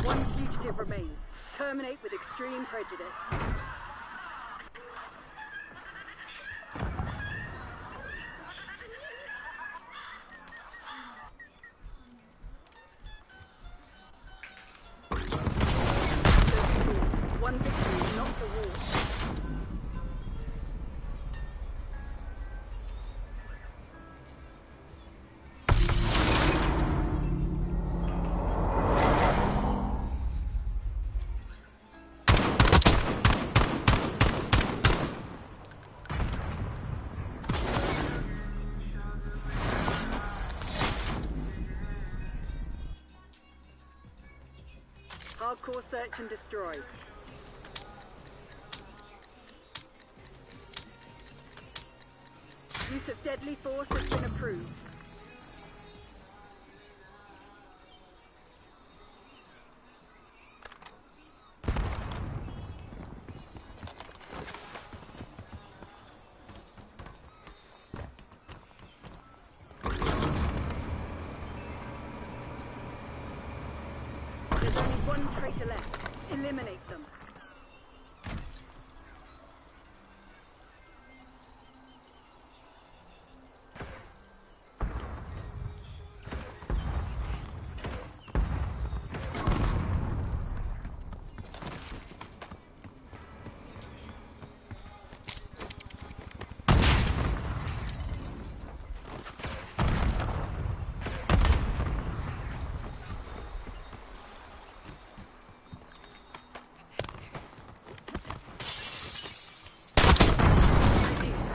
One fugitive remains. Terminate with extreme prejudice. One victory, not the war. Hardcore search and destroy. Use of deadly force has been approved. There's only one traitor left. Eliminate them.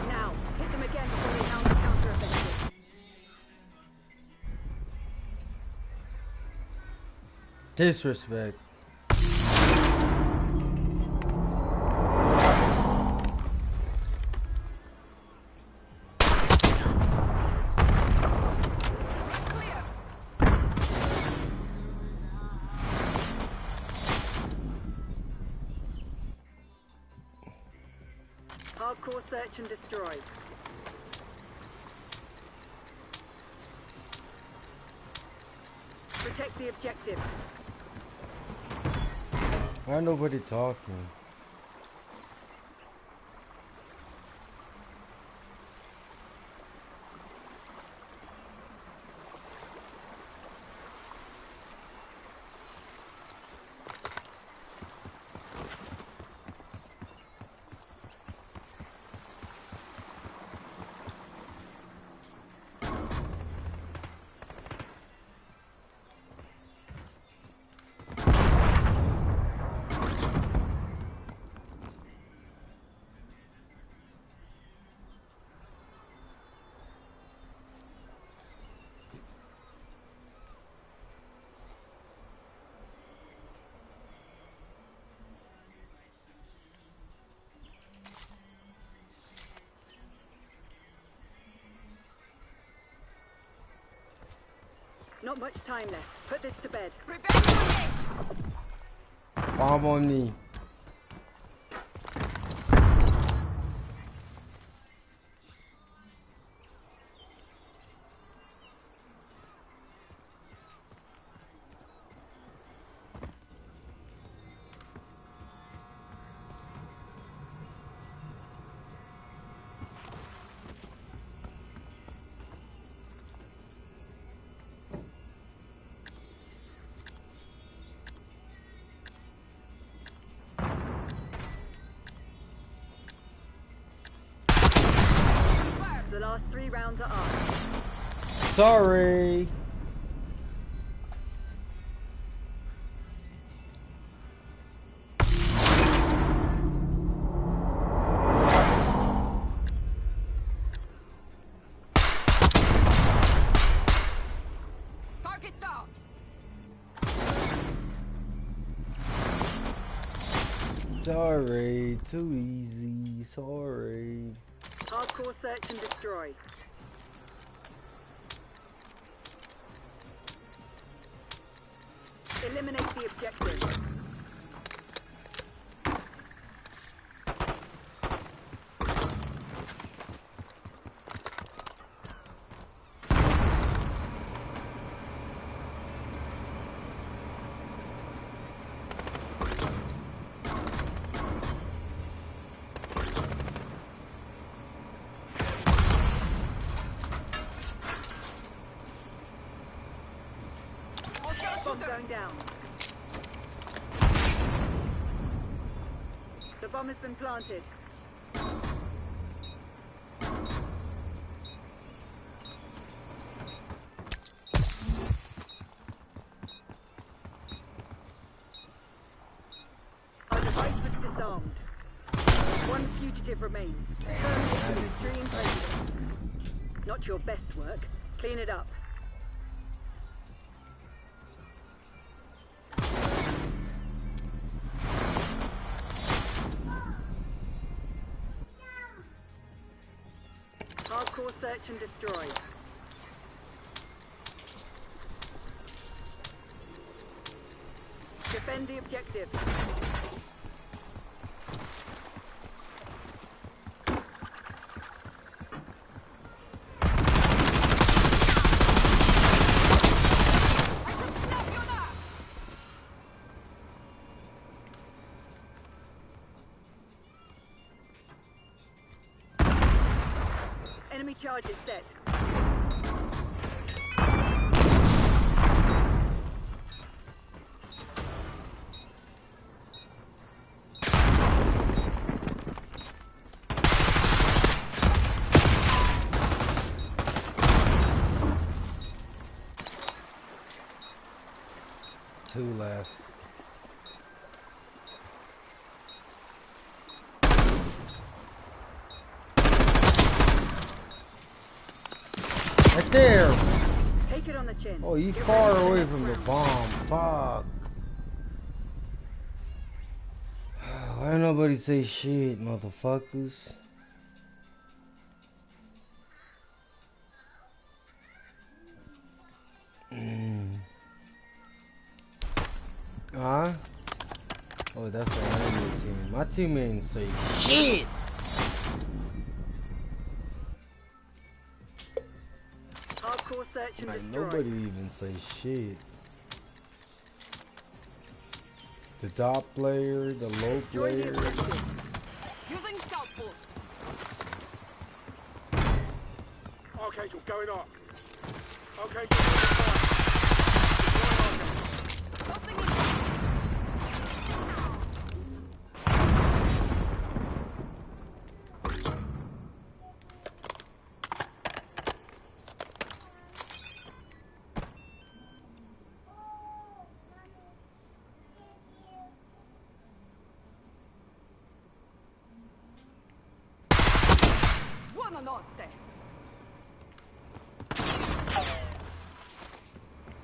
Now, hit them again before they mount the counter-offensive. Disrespect. Hardcore search and destroy. Protect the objective. Why nobody talking? Not much time left. Put this to bed. Prepare to engage. Bomb on me. The last three rounds are up. Sorry. Target down. Sorry, too easy. Sorry. Hardcore search and destroy. Eliminate the objective. Bomb going down. The bomb has been planted. Our device was disarmed. One fugitive remains. Terminate with extreme prejudice. Not your best work. Clean it up. Hardcore search and destroy. Defend the objective. Enemy charges set. Two left. Right there. Take it on the chin. Oh, you far away from the bomb. Fuck. Why nobody say shit, motherfuckers? Mm. Huh? Oh, that's an enemy team. My teammate ain't say shit. Hardcore search and destroy. Nobody even say shit. The top player, the low player. Destroy the objective. Using scout pulse. Archangel going up. Archangel going up. Tossing it. Buonanotte.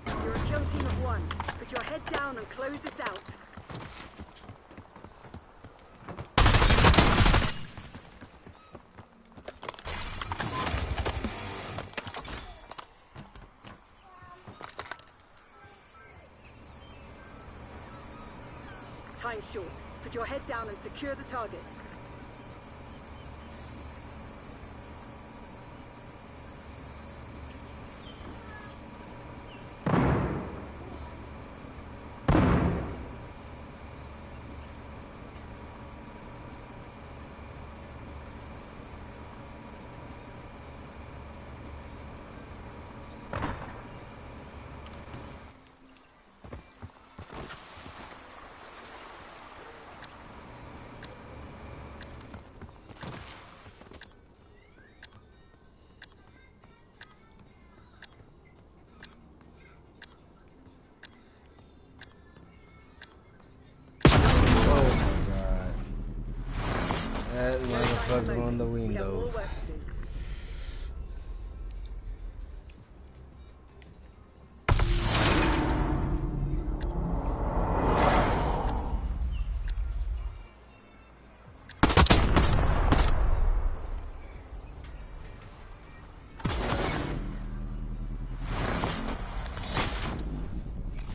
You're a kill team of one. Put your head down and close this out. Time short. Put your head down and secure the target. Oh my god. That motherfucker on the window.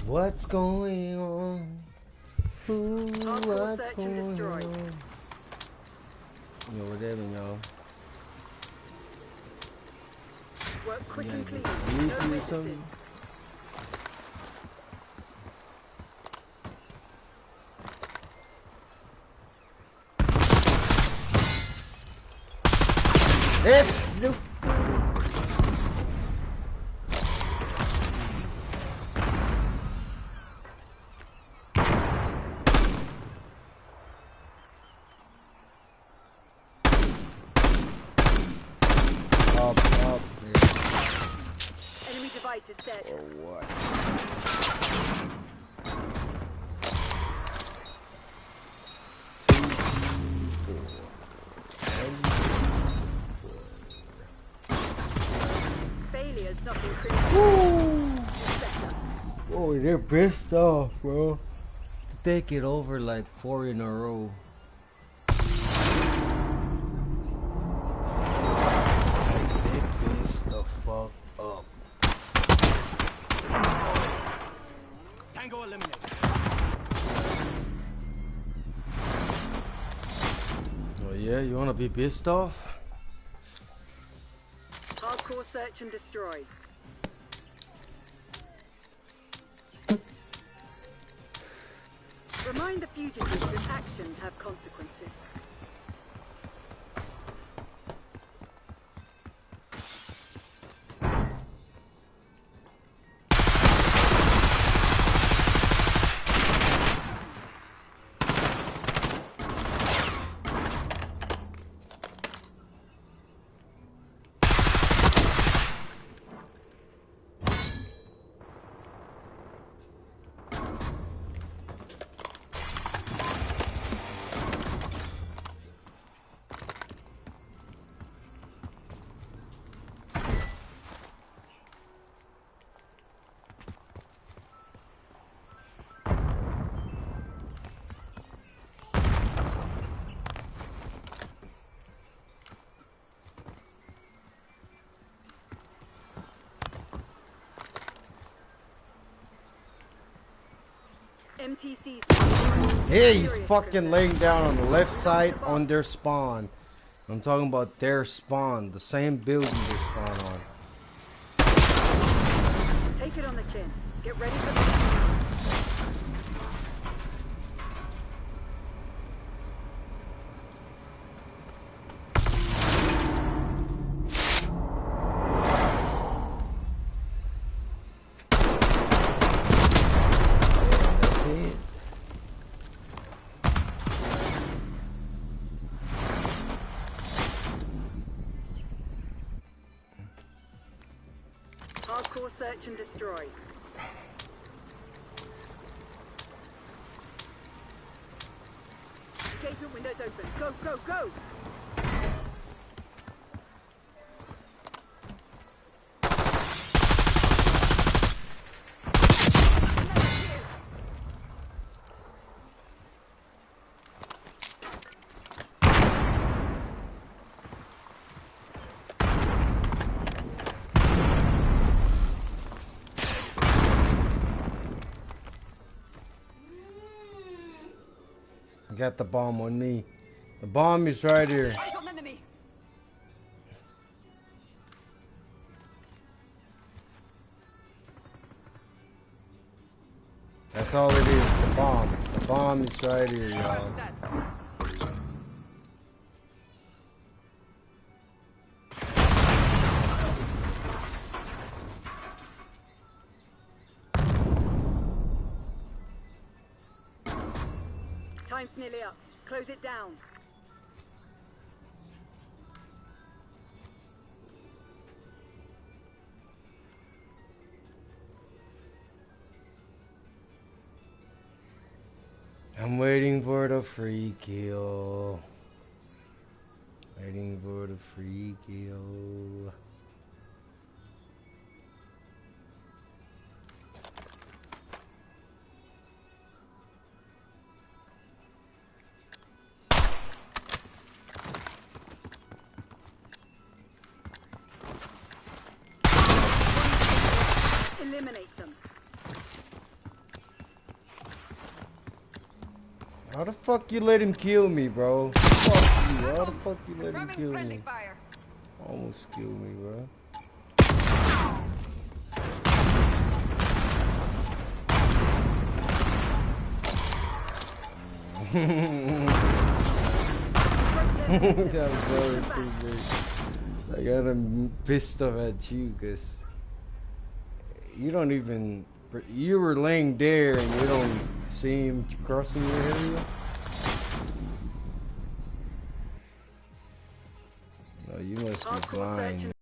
What's going on? Ooh, hardcore search and destroy. Yo, what happened, y'all? Work quick and clean. No witnesses. This stupid. Up, up, yeah. Enemy device is set. Or what? Two, three, four. Failure's not increasing. Woo! Better. Oh, they're pissed off, bro. To take it over like four in a row. They pissed the fuck up. Tango eliminated. Oh yeah, you wanna be pissed off? Hardcore search and destroy. Remind the fugitives that actions have consequences. M T C spawn. Hey, he's fucking laying down on the left side on their spawn. I'm talking about their spawn, the same building they spawn on. Take it on the chin. Get ready for the Hardcore search and destroy. Engagement windows open. Go, go, go! Got the bomb on me. The bomb is right here. That's all it is, the bomb. The bomb is right here, y'all. Time's nearly up. Close it down. I'm waiting for the free kill. Waiting for the free kill. Eliminate them. How the fuck you let him kill me, bro? Fuck you. How the fuck you let him kill me? Almost killed me, bro. That was very stupid. I got him pissed off at you, 'cause you don't even, you were laying there and you don't see him crossing your area? No, you must be blind.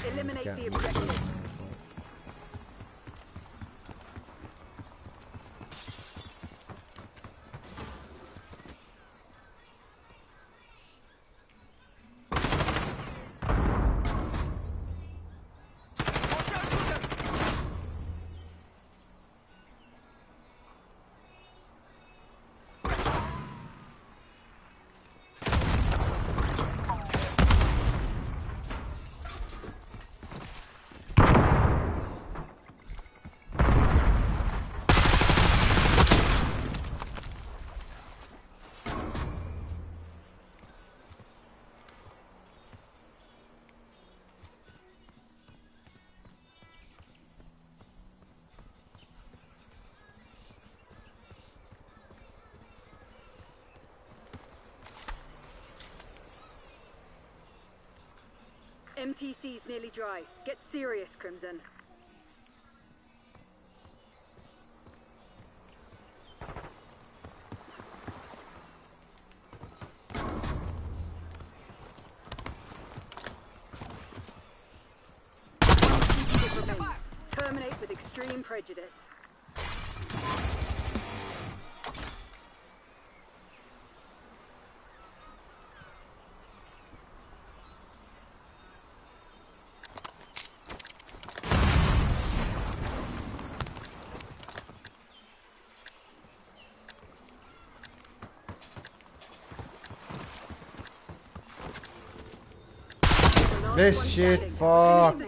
Eliminate the objective. M T C's nearly dry. Get serious, Crimson. Terminate with extreme prejudice. This shit, fuck.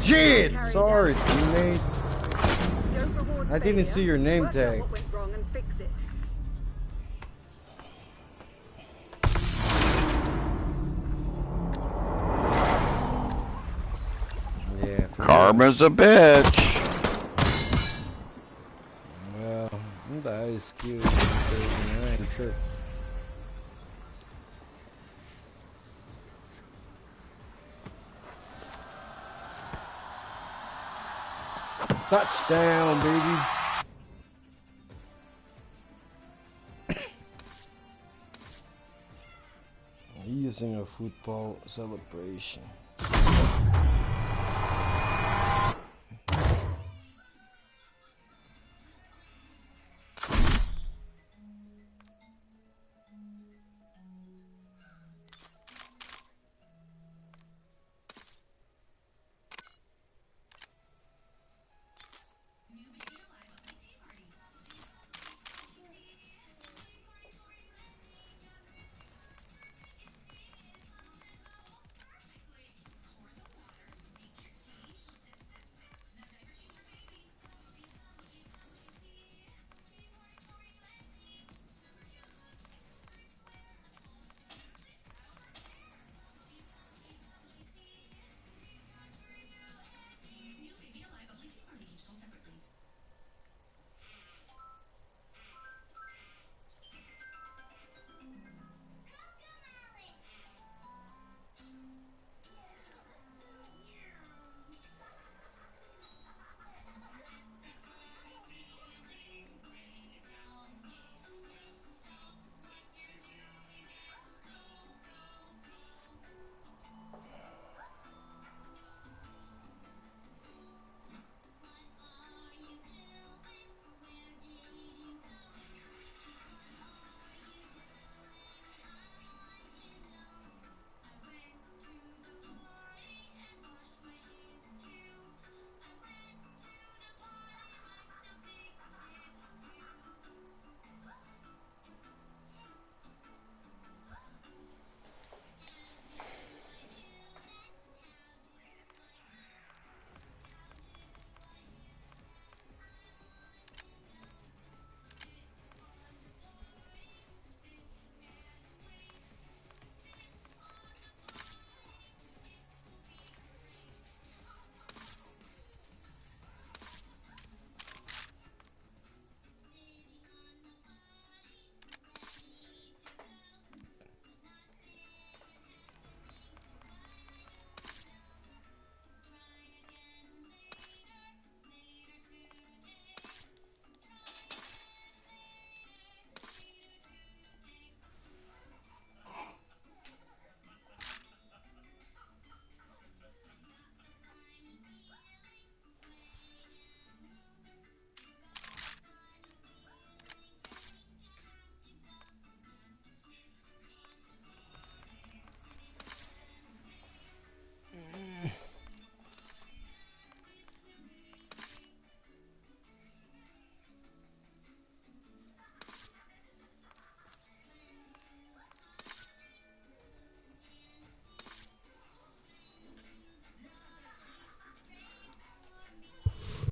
Shit! Sorry, teammate. I didn't see your name tag. Yeah, karma's a bitch. Well, I'm the highest skill. I ain't tripping. Touchdown, baby. Using a football celebration.